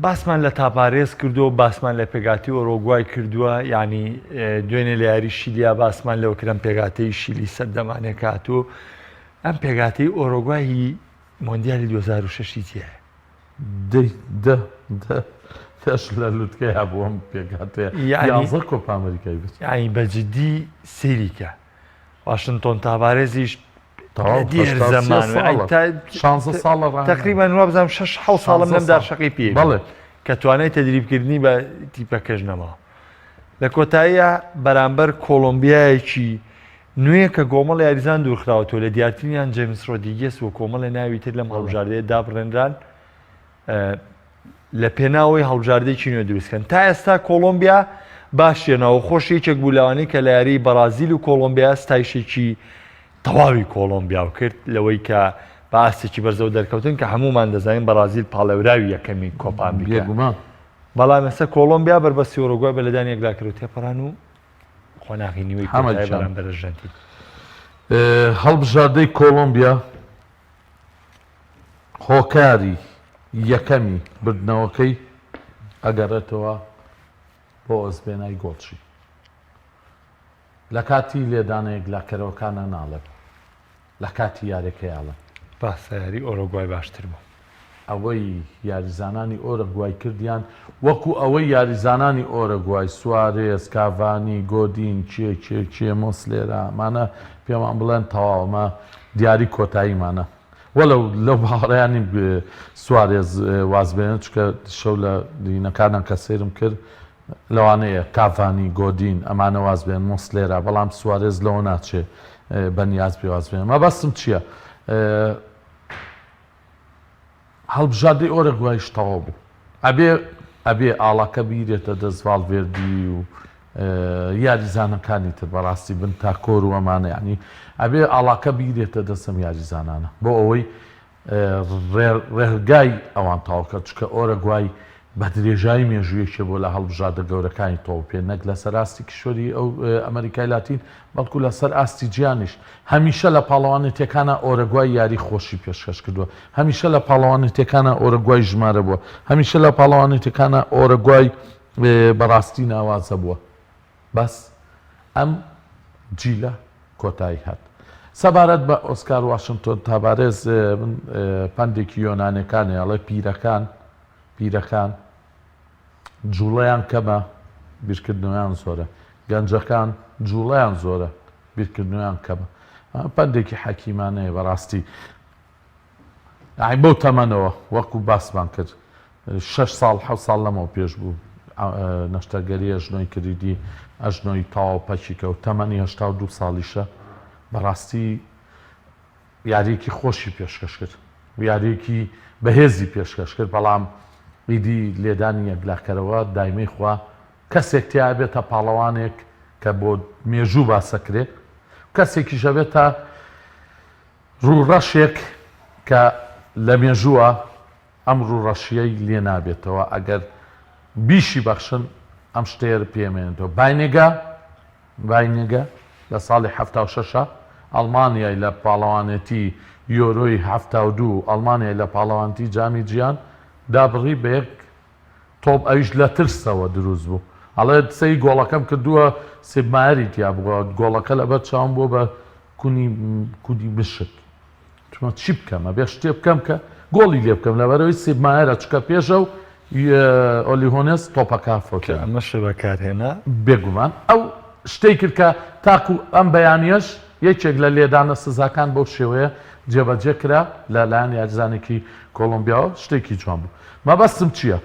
باسمان لە تاپارێز کردووە باسمان لە پێگاتی ئۆرۆگوای کردووە یعنی دوێنێ لە یاری شیلیا باسمان لەوە کرد ئەم پێگاتەی شیلی سەردەمانێک هاتوو ئەم پێگاتەی ئۆرۆگوای هی مۆندیالی 2006 تیایە. دەی دە دە دەش لە لوتکەیا بوو ئەم پێکهاتەیە یعنی یانزە کۆپا ئەمریکای برد. یعنی بە جدی سەیری کە واشنتۆن تاڤارێزیش تەواو دێر 83 زەمان ساڵە 16 ساڵە ڕاهێنەرە. تقریبا وابزانم شەش حەوت ساڵم 16 لەم ساڵ. دارشەقی پێ بەڵێ. کە توانای تەدریبکردنی بە تیپەکەش نەماوە لە کۆتاییە بەرامبەر کۆڵۆمبیایەکی نوێ کە کۆمەڵ یاریزان دوورخراوەتەوە لە دیارترینیان جەیمس ڕۆدریگێس و کۆمەڵێ ناوی تر لەم هەڵبژاردەیە دابڕێنران لە پێناوەی هەڵبژاردەیەکی نوێ دروستکەن تا ئێستا کۆڵۆمبیا باشیە ناوە خۆش یەکێک بوو لەوانەی کە لە یاریی بەڕازیل و کۆڵۆمبیا ستایشێکی تەواوی کۆڵۆمبیا و کرد لەوەی کە بە ئاستێکی بەرزەوە دەرکەوتن کە هەمومان دەزانین بەڕازیل پاڵێوراوی یەکەمی کۆپا ئەمریکا بێگومان بەڵام ئێستا کۆڵۆمبیا بەربەستی ئۆرۆگوای بە لێدانی یەکلاکەرەوە تێپەڕان و قۆناغی نیوەی حەمە کۆتایی گیان. بەرامبەر ئەرژەنتین. هەڵبژاردەی کۆڵۆمبیا هۆکاری یەکەمی بردنەوەکەی ئەگەڕێتەوە بۆ ئۆزبێنای گۆڵچی لە کاتی لێدانە یەکلاکەرەوەکانە ناڵێم لە کاتی یاریەکەی ئەڵێم. ڕاستە یاری ئۆرۆگوای باشتر بوو. ئەوەی یاریزانانی ئۆرەگوای کردیان وەکو ئەوەی یاریزانانی ئۆرەگوای، سوارێز، کاڤانی، گۆدین، کێ کێ کێ، مۆسلێرا، ئەمانە پێمان بڵێن تەواو ئەمە دیاری کۆتاییمانە. وەلەو لەو باوەڕەیا نیم سوارێز واز بێنێت چونکە شەو لە دینەکانان کە سەیرم کرد لەوانەیە کاڤانی، گۆدین ئەمانە واز بێن، مۆسلێرا، بەڵام سوارێز لەوە ناچێ بەنیاز بێ واز بێنێ. مەبەستم چییە؟ هەڵبژاردەی ئۆرەگوایش تەواو بوو. ئەبێ ئەبێ ئاڵاکە بیرێتە دەست ڤاڵڤێردی و یاریزانەکانی تر بەڕاستی بنتاکۆر و ئەمانە یانی ئەبێ ئاڵاکە بیرێتە دەست ئەم یاریزانانە بۆ ئەوەی ڕێگای ئەوان تەواو کە چونکە ئۆرەگوای بە درێژایی مێژوو یەکێ بووە لە هەڵبژاردە گەورەکانی تۆپی پێ نەک لەسەر ئاستی کیشوەری ئەو ئەمەریکای لاتین بەڵکو لەسەر ئاستی جیهانیش هەمیشە لە پاڵەوانێتیەکانا ئۆرەگوای یاری خۆشی پێشکەش کردووە هەمیشە لە پاڵەوانێتیەکانا ئۆرەگوای ژمارە بووە هەمیشە لە پاڵەوانێتیەکانا ئۆرەگوای بەڕاستی ناوازە بووە بەس ئەم جیلە کۆتایی هات. سەبارەت بە ئۆسکار واشنتۆن تاڤارێز من پەندێکی یۆنانەکانێ ئەڵێ پیرەکان پیرەکان. جوڵەیان کەمە بیرکردنەوەیان زۆرە گەنجەکان جوڵەیان زۆرە بیرکردنەوەیان کەمە پەندێکی حەکیمانەیە بەڕاستی یانی بەو تەمەنەوە وەکو باسمان کرد شەش ساڵ حەوت ساڵ لەمەوە پێش بوو نەشتەرگەری ئەژنۆی کردی ئەژنۆی تەواو پەکی کەوت تەمەنی 82 ساڵیشە بەڕاستی یاریەکی خۆشی پێشکەش کرد یاریەکی بەهێزی پێشکەش کرد بەڵام ئیدی لێدانی یەکلاکەرەوە دایمەی خوا کەسێک تیا بێتە پاڵەوانێک کە بۆ مێژوو باسەکرێ کەسێکیش ئەبێتە ڕووڕەشێک کە لە مێژووە ئەم ڕووڕەشییەی لێ نابێتەوە، ئەگەر بیشی بەخشن ئەم شتەیە پێ ئەمێنێتەوە. باینێگا، باینێگە، لە ساڵی 76 ئەڵمانیای لە پاڵەوانێتی یۆرۆی 72 ئەڵمانیای لە پاڵەوانێتی جامی جیهان دابڕی بە یەک تۆپ ئەویش لە ترسەوە دروست بوو ئەڵێ سەیری گۆڵەکەم کردووە سیبمایەری تیا بووە گۆڵەکە لەبەر چاوم بووە بە کونی کونی مشک چما چی بکەم ئەبێ شتێ بکەم کە گۆڵی لێ بکەم لەبەرەوەی سیبمایەرە چکە پێشە و ئۆلی هۆنێس تۆپەکە فەوتێ ئەمەش بەکارهێنا بێگومان ئەو شتەی کرد کە تاکو ئەم بەیانیەش یەکێک لە لێدانە سزاکان بەو شێوەیە جێبەجێ کرا لە لایەن یاریزانێکی کۆڵۆمبیاوە شتێکی جوان بوو مەبەستم چییە؟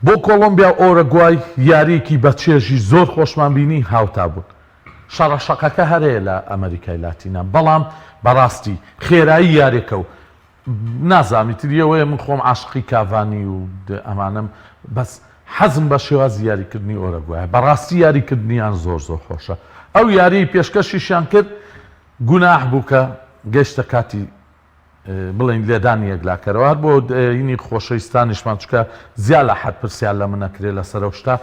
بۆ کۆڵۆمبیا و ئۆرەگوای یارییەکی بەچێژی زۆر خۆشمان بینی، هاوتا بوون. شەڕەشەقەکە هەر هەیە لە ئەمەریکای لاتینە، بەڵام بەڕاستی خێرایی یاریەکە و نازانم ئیتر ئەوەیە من خۆم عاشقی کاڤانی و ئەمانەم بەس حەزم بە شێوازی یاریکردنی ئۆرەگوایە، بەڕاستی یاریکردنیان زۆر زۆر خۆشە. ئەو یاریەی پێشکەشیشیان کرد گوناح بوو کە گەیشتە کاتی بڵێین لێدانی یەکلاکەرەوە هەر بۆ هینی خۆشەویستانیشمان چونکە زیا لە حەد پرسیار لە من ئەکرێ لەسەر ئەو شتە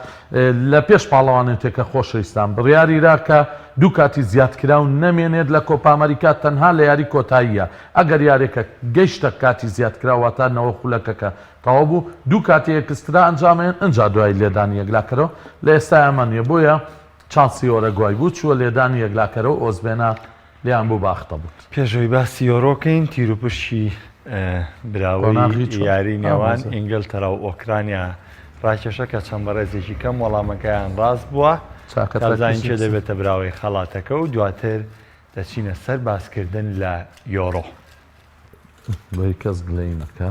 لە پێش پاڵەوانێتێکە خۆشەویستان بڕیاریرا کە دوو کاتی زیادکراو نەمێنێت لە کۆپا ئەمریکا تەنها لە یاری کۆتاییە ئەگەر یارێکە گەیشتە کاتی زیادکراو واتە نەوە خولەکەکە تەواو بوو دوو کاتی extra ئەنجامێن ئنجا دوای لێدانی یەکلاکەرەوە لە ئێستا ئەمە نییە بۆیە چانسی ئۆرەگوای بوو چووە لێدانی یەکلاکەرەوە ئۆزبێنا لێیان بوو بە ئەختەبوت. پێش ئەوەی باسی یۆرۆ کەین تیروپشکی براوەی یاری نێوان ئینگلتەرا و ئۆکرانیا ڕاکێشە کە چەند بەڕێزێکی کەم وەڵامەکەیان ڕاست بووە تا بزانین کێ دەبێتە براوەی خەڵاتەکە و دواتر دەچینە سەر باسکردن لە یۆرۆ. بۆی کەس گلەیی نەکا.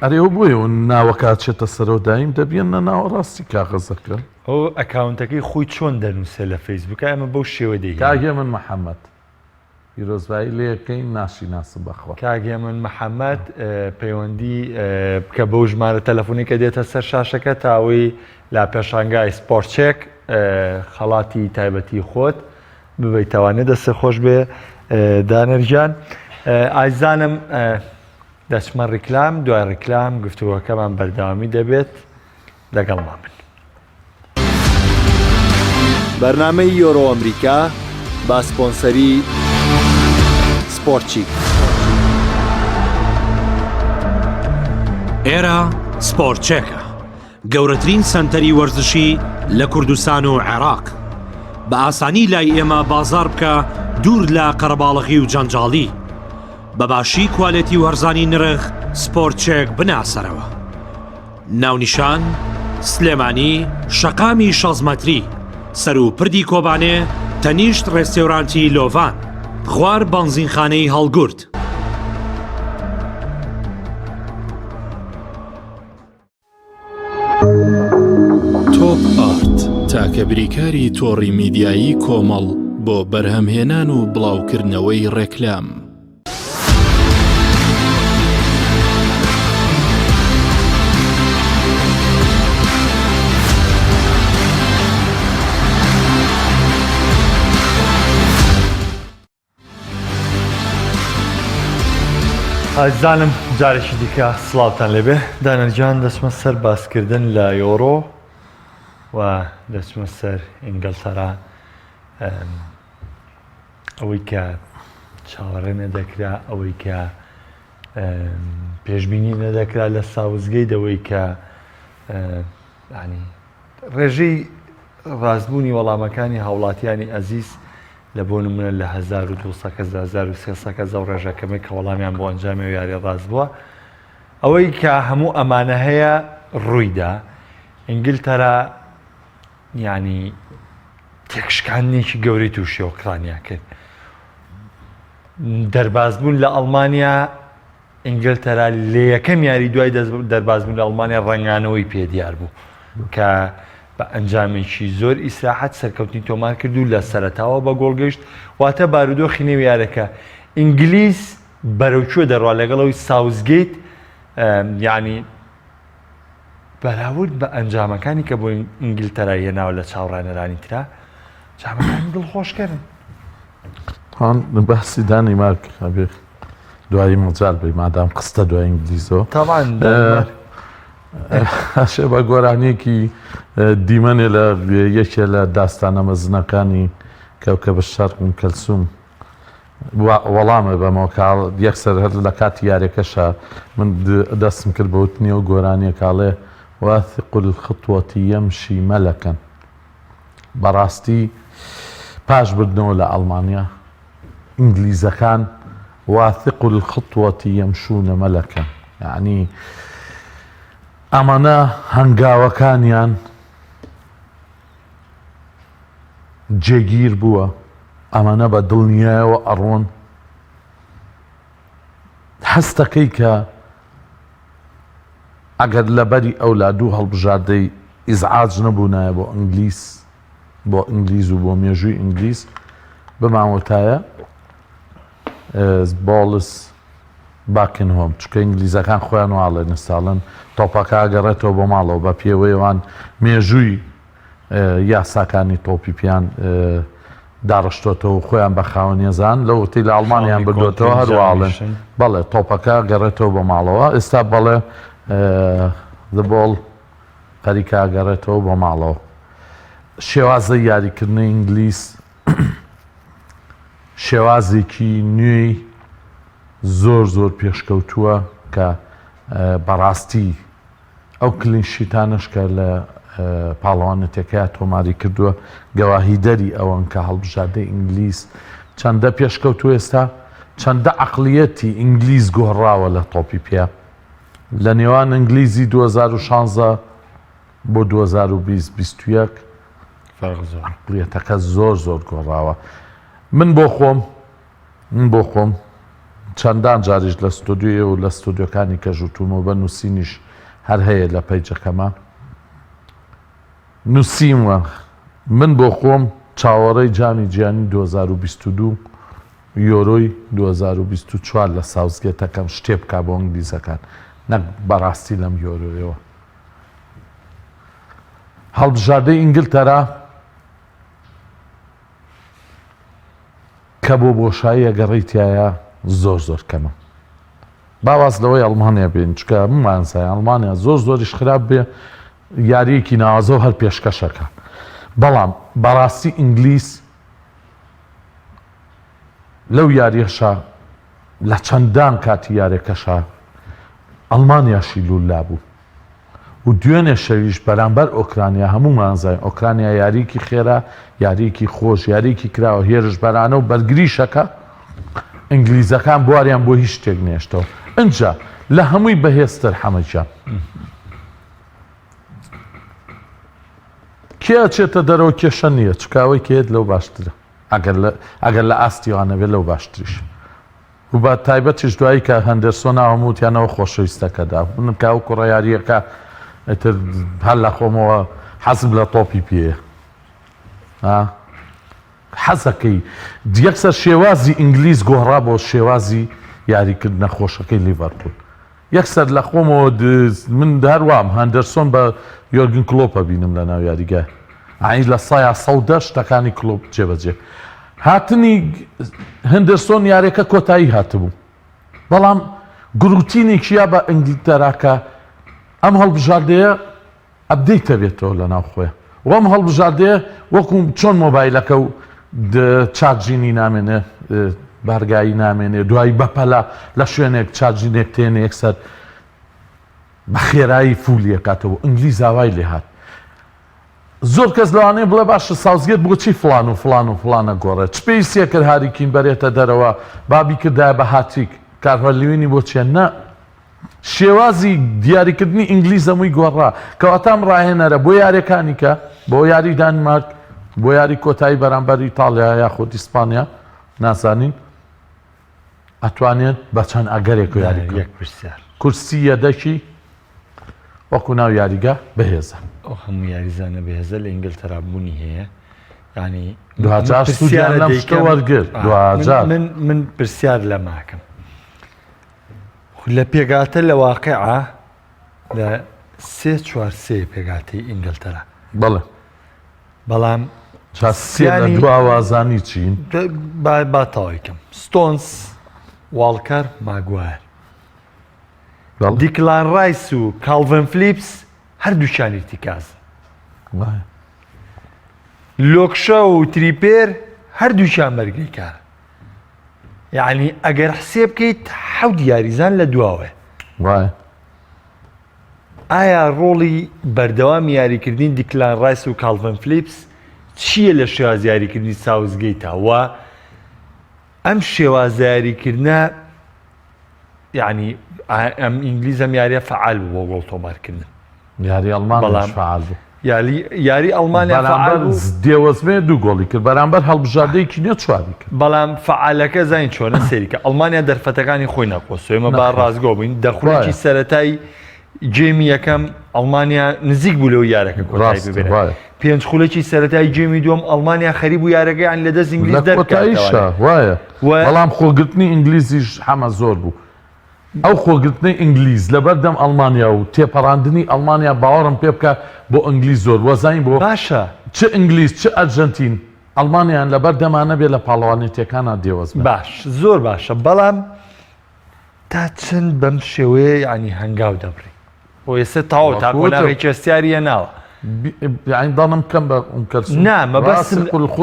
ئەرێ ئەو بۆیە ناوەکە ئەچێتە سەرەوە دایم دەبیەنە ناوەڕاستی کاغەزەکە. ئەو ئەکاونتەکەی خۆی چۆن دەنووسێ لە فەیسبووکا ئێمە بەو شێوە دەیهێنین. کاک هێمن محەمەد پیرۆزبایی لێکەین ناشیناسم بەخوا. کاک هێمن محەمەد پەیوەندی بکە بەو ژمارە تەلەفۆنی کە دێتە سەر شاشەکە تا ئەوەی لە پێشانگای سپۆرتچێک خەڵاتی تایبەتی خۆت ببەیتەوانێ دەستت خۆش بێ دانەر گیان ئایزانم دەچمە ڕیکلام دوای ڕیکلام گفتوگۆکەمان بەردەوامی دەبێت لەگەڵمان بن. بەرنامەی یۆرۆ ئەمریکا بە سپۆنسەری سپۆرتچیک. ئێرە سپۆرتچێکە. گەورەترین سەنتەری وەرزشی لە کوردستان و عێراق. بە ئاسانی لای ئێمە بازاڕ بکە دوور لە قەرەباڵغی و جەنجاڵی. بە باشی کوالێتی و هەرزانی نرخ سپۆرت چێک بناسەرەوە. ناونیشان، سلێمانی، شەقامی شەست مەتری، سەروو پردی کۆبانێ، تەنیشت ڕێستێورانتی لۆڤان، خوار بەنزینخانەی هەڵگورد. تۆپ ئارت تاکە بریکاری تۆڕی میدیایی کۆمەڵ بۆ بەرهەمهێنان و بڵاوکردنەوەی ڕێکلام. ئازیزانم جارێکی دیکە سڵاوتان لێبێ دانەرگیان دەچمە سەر باسکردن لە یۆرۆ و دەچمە سەر ئینگلتەرا ئەوەی کە چاوەڕێ نەدەکرا ئەوەی کە پێشبینی نەدەکرا لە ساوزگەی دەوەی کە ینی ڕێژەی ڕاستبوونی وەڵامەکانی هاوڵاتیانی ئەزیز. لە بۆ نمونە لە 1200 کەس لە 1300 کەس ئەو ڕێژە کەمەی کە وەڵامیان بۆ ئەنجامی ئەو یاریە ڕاست بووە ئەوەی کە هەموو ئەمانە هەیە ڕوویدا ئینگلتەرا یعنی تێکشکاندنێکی گەورەی تووشی ئۆکرانیا کرد دەربازبوون لە ئەڵمانیا ئینگلتەرا لە یەکەم یاری دوای دەربازبوون لە ئەڵمانیا ڕەنگانەوەی پێ دیار بوو کە بە ئەنجامێکی زۆر ئیسراحەت سەرکەوتنی تۆمار کرد و لە سەرەتاوە بە گۆڵ گەیشت واتە بارودۆخی نێو یارەکە ئینگلیز بەرەو کوێ دەڕوا لەگەڵ ئەوی ساوزگەیت یعنی بەراورد بە ئەنجامەکانی کە بۆ ئینگلتەرای هێناوە لە چاوڕانەرانی ترا جامەکانی دڵخۆشکەرن. تان باسی دانیمارک ئەبێ دوایی مەجال بی مادام قستە دوای ئینگلیزەوە تاوان ئەشێ بە گۆرانیەکی دیمەنێ لە یەکێ لە داستانە مەزنەکانی کەوکەب الشرق ئوم کەلسوم وەڵامە بەمەوە کە یەکسەر هەر لە کاتی یاریەکەشا من دەستم کرد بە وتنی ئەو گۆرانیە کاڵێ واثق الخطوة يمشي ملكا بەڕاستی پاش بردنەوە لە ئەڵمانیا ئینگلیزەکان واثق الخطوة يمشون ملكا یعنی ئەمانە هەنگاوەکانیان جێگیر بووە ئەمانە بە دڵنیایەوە ئەڕۆن هەستەکەی کە ئەگەر لەبەری ئەولا دوو هەڵبژاردەی ئیزعاج نەبوونایە بۆ ئینگلیز بۆ ئینگلیز و بۆ مێژووی ئینگلیز بمانوتایە ball's back in home چونکە ئینگلیزەکان خۆیان واڵێن ئێستاڵن تۆپەکە ئەگەڕێتەوە بۆ ماڵەوە بە پێوەیوان مێژووی یاساکانی تۆپی پێیان داڕشتۆتەوە و خۆیان بە خاوەن ێزان لەو وتی لە ئەڵمانیان بردوێتەوە هەروواڵێن بەڵێ تۆپەکە گەڕێتەوە بۆ ماڵەوە ئێستا بەڵێ the ball خەریکە گەڕێتەوە بۆ ماڵەوە شێوازە یاریکردنی ئینگلیز شێوازێکی نوێی زۆر زۆر پێشکەوتووە کە بەڕاستی ئەو clean sheet انەش کە لە پاڵەوانێتیەکەیا تۆماری کردووە گەواهیدەری ئەوەن کە هەڵبژاردەی ئینگلیز چەندە پێشکەوتووە ئێستا، چەندە عەقڵیەتی ئینگلیز گۆڕاوە لە تۆپی پێ لە نێوان ئینگلیزی 2016 بۆ 2020 21 فەرق زۆر عەقڵیەتەکە زۆر زۆر گۆڕاوە من بۆ خۆم من بۆ خۆم چەندان جاریش لە ستۆدیۆ و لە ستۆدیۆکانی کەش وتومە و بە نووسینیش هەر هەیە لە پەیجەکەما نووسیومە من بۆ خۆم چاوەڕێی جامی جیهانی 2022 یۆرۆی 2024 لە ساوسگێتەکەم شتێ بکا بۆ ئینگلیزەکان نەک بەڕاستی لەم یۆرۆیەوە هەڵبژاردەی ئینگلتەرا کە بۆ بۆشاییە گەڕی تایە زۆر زۆر کەمە با واز لەوەی ئەڵمانیا بێن چکە هەموومان ئەڵمانیا زۆر زۆریش خراپ بێ یاریەکی ناوازە و هەر پێشکەشەکە بەڵام بەڕاستی ئینگلیس لەو یاریەشا لە چەندان کاتی یارەکەشا ئەڵمانیاشی لولا بوو و دوێنێ شەویش بەرامبەر ئۆکرانیا هەموومان زانین ئۆکرانیا یاریەکی خێرا یاریەکی خۆش یاریەکی کراوە هێرشبەرانە و بەرگریشەکە ئینگلیزەکان بواریان بۆ هیچ شتێک نێشتەوە ئینجا لە هەمووی بەهێزتر حەمەجان کێ ئەچێتە دەرەوە کێشە نییە چکاوەی کێت لەو باشترە ئەگەر لە ئەگەر لە ئاستیوانە بێت لەو باشتریش و بە تایبەتیش دوایی کە هەندەرسۆن ناو هەموو وتیانەوە خۆشەویستەکەدا من کە ئەو کوڕە یارییەکە ئیتر هەر لە خۆمەوە حەزم لە تۆپی پێیە حەزەکەی یەکسەر شێوازی ئینگلیز گۆڕا بۆ شێوازی یاریکردنە خۆشەکەی لیڤەرپوول یەکسەر لە خۆمەوە من هەر وام هەندەرسۆن بە یۆرگن کلۆپە بینم لە ناو یاریگای ئاین لە سایا سەودە شتەکانی کلۆپ جێبەجێ هاتنی هندرسۆن یاریەکە کۆتایی هاتبوو بەڵام گروتینێکی یا بە ئینگلتەراکە ئەم هەڵبژاردەیە update ئەبێتەوە لە ناو خۆیان و ئەم هەڵبژاردەیە وەکو چۆن مۆبایلەکە و charging ی نامێنێ بارگایی نامێنێ دوایی بەپەلە لە شوێنێک charging ێک تێنێ یەکسەر بە خێرایی full ی ئەکاتەوە ئینگلیز ئاوای لێهات. زۆر کەس لەوانەیە بڵێ باشە ساوسگێت بۆچی فڵان و فڵان و فڵان ئەگۆڕێت؟ چ پێویستیە کرد هاری کین بەرێتە دەرەوە با بیکردایە بە هاتریک کالڤەرت لیوینی بۆ چیە؟ نا شێوازی دیاریکردنی ئینگلیز هەمووی گۆڕا کەواتە ئەم ڕاهێنەرە بۆ یاریەکانی کە بۆ یاری دانمارک بۆ یاری کۆتایی بەرامبەر ئیتاڵیا یاخود ئیسپانیا نازانین ئەتوانێت بە چەند ئەگەرێک یاری بکات. یەک پرسیار. کورسی یەدەکی وەکو ناو یاریگا بەهێزە. ئەو هەموو یاریزانە بەهێزە لە ئینگلتەرا بوونی هەیە یانی دواجار سوودیان لەم شتە وەرگرت دواجار من من پرسیار لەماکەم لە پێگاتە لە واقعە لە سێ چوار سێ پێگاتی ئینگلتەرا بەڵێ بەڵام جا سێ لە دوا وازانی چین؟ با با تەواوی کەم ستۆنس واڵکەر ماگوایر بەڵێ. دیکلان ڕایس و کاڵڤن فلیپس هەردووکیان ئیرتیکازن وایە. لۆکشە و تریپێر هەردووکیان بەرگریکارن یعنی ئەگەر حسێ بکەیت حەوت یاریزان لە دواوەیە وایە. ئایا ڕۆڵی بەردەوامی یاریکردنی دیکلان ڕایس و کاڵڤن فلیپس چییە لە شێواز یاریکردنی ساوسگەیتا و ئەم شێوازە یاریکردنە یعنی ئەم ئینگلیز ئەم یاریە فعال بوو بۆ گۆڵ تۆمارکردن یاری ئەڵمانیش فعال بوو یاری یاری ئەڵمانیا بەرامبەر دێوەزمێ دوو گۆڵی کرد بەرامبەر هەڵبژاردەیەکی نوێ چواری کرد بەڵام فعالەکە زین چۆنە سەیرکە ئەڵمانیا دەرفەتەکانی خۆی نەقۆستەوە ئێمە با ڕاستگۆ بین دەخولێکی سەرەتای گێمی یەکەم ئەڵمانیا نزیک بوو لەو یارەکە کۆتایی ببێت پێنج خولەکی سەرەتای گێمی دووەم ئەڵمانیا خەریک بوو یارەکەیان لە دەست ئینگلیز دەرکاتەوە وایە بەڵام خۆگرتنی ئینگلیزیش حەمە زۆر بوو ئەو خۆگرتنەی ئینگلیز لەبەردەم ئەڵمانیا و تێپەڕاندنی ئەڵمانیا باوەڕم پێ بکە بۆ ئینگلیز زۆر بووە زانی بۆ؟ باشە. چ ئینگلیز چ ئەرجەنتین ئەڵمانیایان لەبەر دەما نەبێ لە پاڵەوانێتیەکانا دێوەزمن. باش زۆر باشە بەڵام تا چەند بەم شێوەیە یانی هەنگاو دەبڕی بۆ ئێستا تەواو تا قۆناغێکی هەستیاری هێناوە. یانی دەڵم کەم بە ئوم کەلسوم نا مەبەستم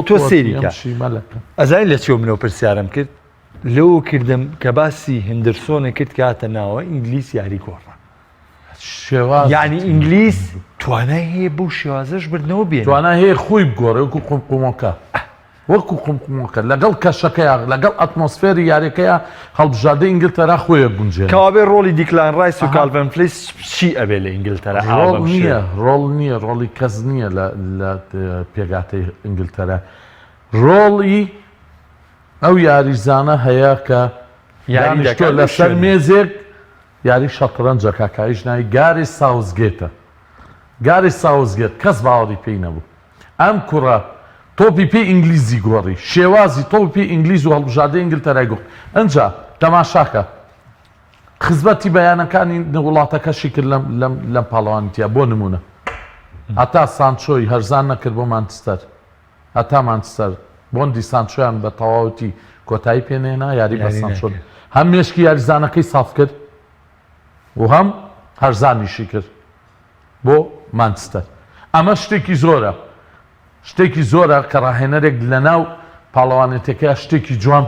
تۆ سەیری کە ئەزانی لە چیەوە منەوە پرسیارم کرد لەوە کردم کە باسی هندرسۆنە کرد کە هاتە ناوە ئینگلیس یاری گۆڕا شێواز یعنی ئینگلیس توانای هەیە بەو شێوازەش بردنەوە بێنێ توانای هەیە خۆی بگۆڕێ وەکو قومقومۆکە وەکو قومقومۆکە لەگەڵ کەشەکەیا لەگەڵ ئەتمۆسفێری یاریەکەیا هەڵبژاردەی ئینگلتەرا خۆی ئەگونجێنێ. کەوابێ ڕۆڵی دیکلان ڕایس و کالڤن فلیپس چی ئەبێ لە ئینگلتەرا ئاوا ڕۆڵ بەم نییە شێوەیە؟ ڕۆڵ نییە ڕۆڵی کەس نییە لە لە پێکهاتەی ئینگلتەرا ڕۆڵی ئەو یاریزانە هەیە کە یاری دانیشتووە دەکات لەو لەسەر شوێنە. مێزێک یاری شەتڕەنج ئەکا کە ئەویش ناوی گاری ساوسگێتە. گاری ساوسگێت کەس باوەڕی پێی نەبوو. ئەم کوڕە تۆپی پێی ئینگلیزی گۆڕی، شێوازی تۆپی پێی ئینگلیز و هەڵبژاردەی ئینگلتەرای گۆڕی. ئنجا تەماشاکە خزمەتی بە یانەکانی وڵاتەکەشی کرد لەم لەم لەم پاڵەوانێتیە. بۆ نموونە هەتا سانچۆی هەرزان نەکرد بۆ مانچستەر. هەتا مانچستەر بۆندی سانچۆیان بە تەواوەتی کۆتایی پێنەهێنا، یاری بە سانچۆ هەم مێشکی یاریزانەکەی ساف کرد و هەم هەرزانیشی کرد بۆ مانچستەر. ئەمە شتێکی زۆرە، شتێکی زۆرە کە ڕاهێنەرێک لەناو پاڵەوانێتیەکەیا شتێکی جوان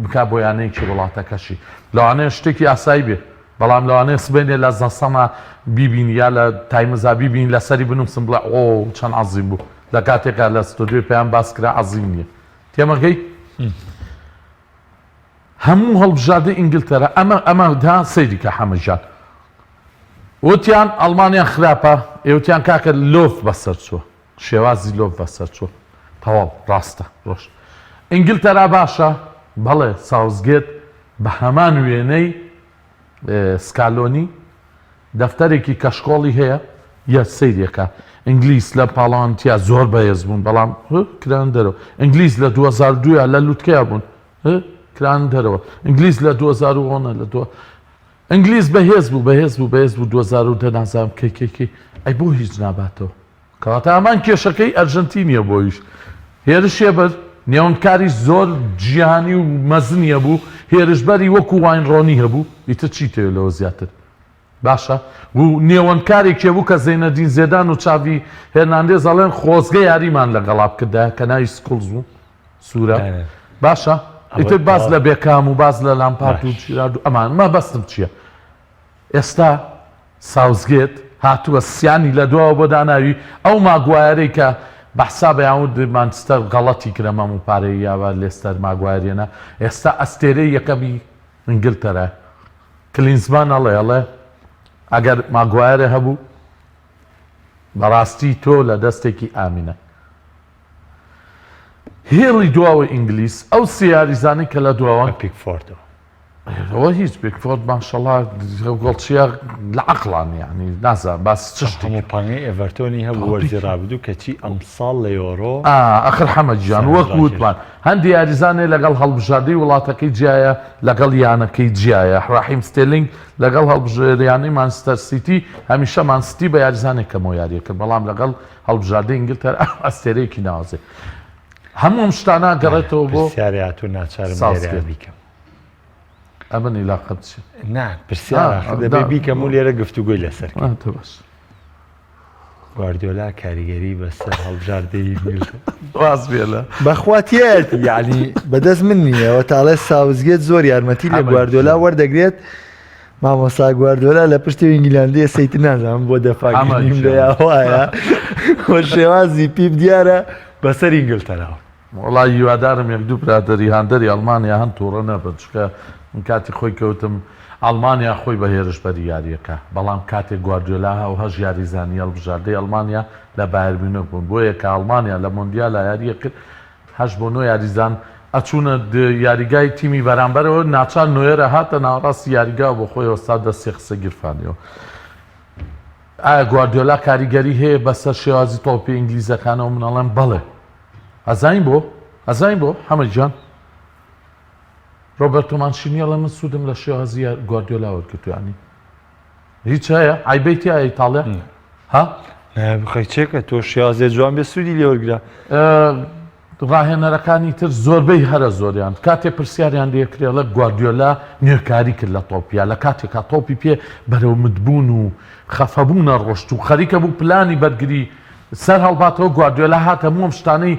بکا بۆ یانەیەکی وڵاتەکەشی. لەوانەیە شتێکی ئاسایی بێ، بەڵام لەوانەیە سبەینێ لە زە سەنا بیبینی یا لە تایمزا بیبینی لەسەری بنووسم بڵێ ئۆ چەند عەزیم بوو. لە کاتێکا لە ستۆدیۆی پەیام باس کرا عەزیم نییە تێمەگەی هەموو هەڵبژاردەی ئینگلتەرا ئەمە ئەمە دا سەیری کە حەمە گیان وتیان ئەڵمانیا خراپە ئێوتیان کاکە لۆف بەسەر چووە شێوازی لۆف بەسەر چووە تەواو ڕاستە ڕۆژ ئینگلتەرا باشە بەڵێ ساوسگێت بە هەمان وێنەی سکالۆنی دەفتەرێکی کەشکۆڵی هەیە یە سەیرێکە ئینگلیس لەم پاڵەوانتیا زۆر بەهێز بوون بەڵام کران دەرەوە ئینگلیس لە 2002 لە لوتکەیا بوون کران دەرەوە ئینگلیس لە 2010 لە دو ئینگلیس بەهێز بوو بەهێز بوو بەهێز بوو 2010 نازانم کەی کەی کەی ئەی بۆ هیچ ناباتەوە کەواتە هەمان کێشەکەی ئەرژەنتینیە بۆیش هێرشێ بەر نێوەندکاری زۆر جیهانی و مەزنی هەبوو هێرشبەری وەکو واین ڕۆنی هەبوو ئیتر چی تەوێ لەوە زیاتر باشە و نێوەندکارێک هەبوو کە زەینەدین زێدان و چاڤی هێرناندێز ئەڵێن خۆزگە یاریمان لەگەڵا بکردایە کە ناوی سکوڵز بوو سوورە باشە ئیتر باس لە بێکام و باس لە لامپارد و جیرارد و ئەمان مەبەستم چییە ئێستا ساوسگێت. هاتووە سیانی لە دواوە بۆ داناوی ئەو ماگوایەرەی کە بە حسابە یان وت مانچستەر غەڵەتی کرد ئەم هەموو پارەی یا بە لێستەر ماگوایەر هێنا ئێستا ئەستێرەی یەکەمی ئینگلتەرا کلینزمان ئەڵێ ئەڵێ ئەگەر ماگوایەرێ هەبوو بەڕاستی تۆ لە دەستێکی ئامینە هێڵی دواوەی ئینگلیز ئەو سێ یاریزانەی کە لە دواوەن بە پیکفۆردەوە. ئەوە هیچ پیکفۆرد ماشەڵا گۆڵچیە لە عەقڵان یانی نازانم باسی چ شتێک هەموو پانگەی ئێڤەرتۆنی هەبوو وەرزی رابردوو کەچی ئەمساڵ لە یۆرۆ ئا ئەخر حەمە گیان وەک سەرنجڕاکێش. وتمان هەندێ یاریزانێ لەگەڵ هەڵبژاردەی وڵاتەکەی جیایە لەگەڵ یانەکەی جیایە ڕاحیم ستێرلینگ لەگەڵ هەڵبژێریانەی مانچستەر سیتی هەمیشە مان سیتی بە یاریزانێک کەمەوە یاریە کرد بەڵام لەگەڵ هەڵبژاردەی ئینگلتەرا ئەستێرەیەکی ناوازەیە. هەموو ئەم شتانە گەڕێتەوە بۆ پرسیارێ هاتوو ناچارم لێرەیا ساوسگێت. بیکەم. ئەمن ئیلاقەم چیە؟ نا پرسیار آه، ئاخر دەبێ دا- بیکەم و لێرە گفتوگۆی لەسەر کەین. آه، تە بەس. گواردیۆلا کاریگەری بەسەر هەڵبژاردەی ئینگلتەرا ڕاست بێ لە بەخوا تیایەتی یعنی بەدەست من نییە و تاڵێ ساوزگێت زۆر یارمەتی لە حەمە گواردۆلا گیان. وەردەگرێت مامۆستا گواردۆلا لە پشتی ئینگلاندیە سەیت نازانم بۆ دەفاکردنیم حەمە لە گیان. یاوایە و شێوازی پیپ دیارە بەسەر ئینگلتەراوە. وەڵا هیوادارم یەک دوو برادەری هاندەری ئەڵمانیا هەن توڕە نەبن چونکە من کاتی خۆی کەوتم ئەڵمانیا خۆی بە هێرشبەری یاریەکە بەڵام کاتێک گواردیۆلا و هەشت یاریزانی هەڵبژاردەی ئەڵمانیا لە بایەر میونخ بوون بۆیە کە ئەڵمانیا لە مۆندیالا یاریە کرد هەشت بۆ نۆ یاریزان ئەچوونە یاریگای تیمی بەرامبەرەوە ناچار نۆیەر ئەهاتە ناوەڕاستی یاریگاوە بۆ خۆی وەستا دەستی خستە گیرفانیەوە ئایا گواردیۆلا کاریگەری هەیە بەسەر شێوازی تۆپی ئینگلیزەکانەوە من ئەڵێم بەڵێ ئەزانی بۆ ئەزانی بۆ حەمە گیان ڕۆبەرتۆ مانچینی ئەڵێ من سوودم لە شێوازی گواردیۆلا وەرگرتووە یانی هیچ هەیە عیبەی تیا ئیتاڵیا ها خەیچێکە تۆ شێوازێ جوان بێ سوودی لێ وەرگرە ڕاهێنەرەکانی تر زۆربەی هەرە زۆریان کاتێ پرسیاریان لێکرێ ئەڵێ گواردیۆلا نوێکاری کرد لە تۆپیا لە کاتێکا تۆپی پێ بەرەو متبوون و خەفەبوونە ڕۆشت و خەریکە بوو پلانی بەرگری سەر هەڵباتەوە گواردیۆلا هات هەموو ئەم شتانەی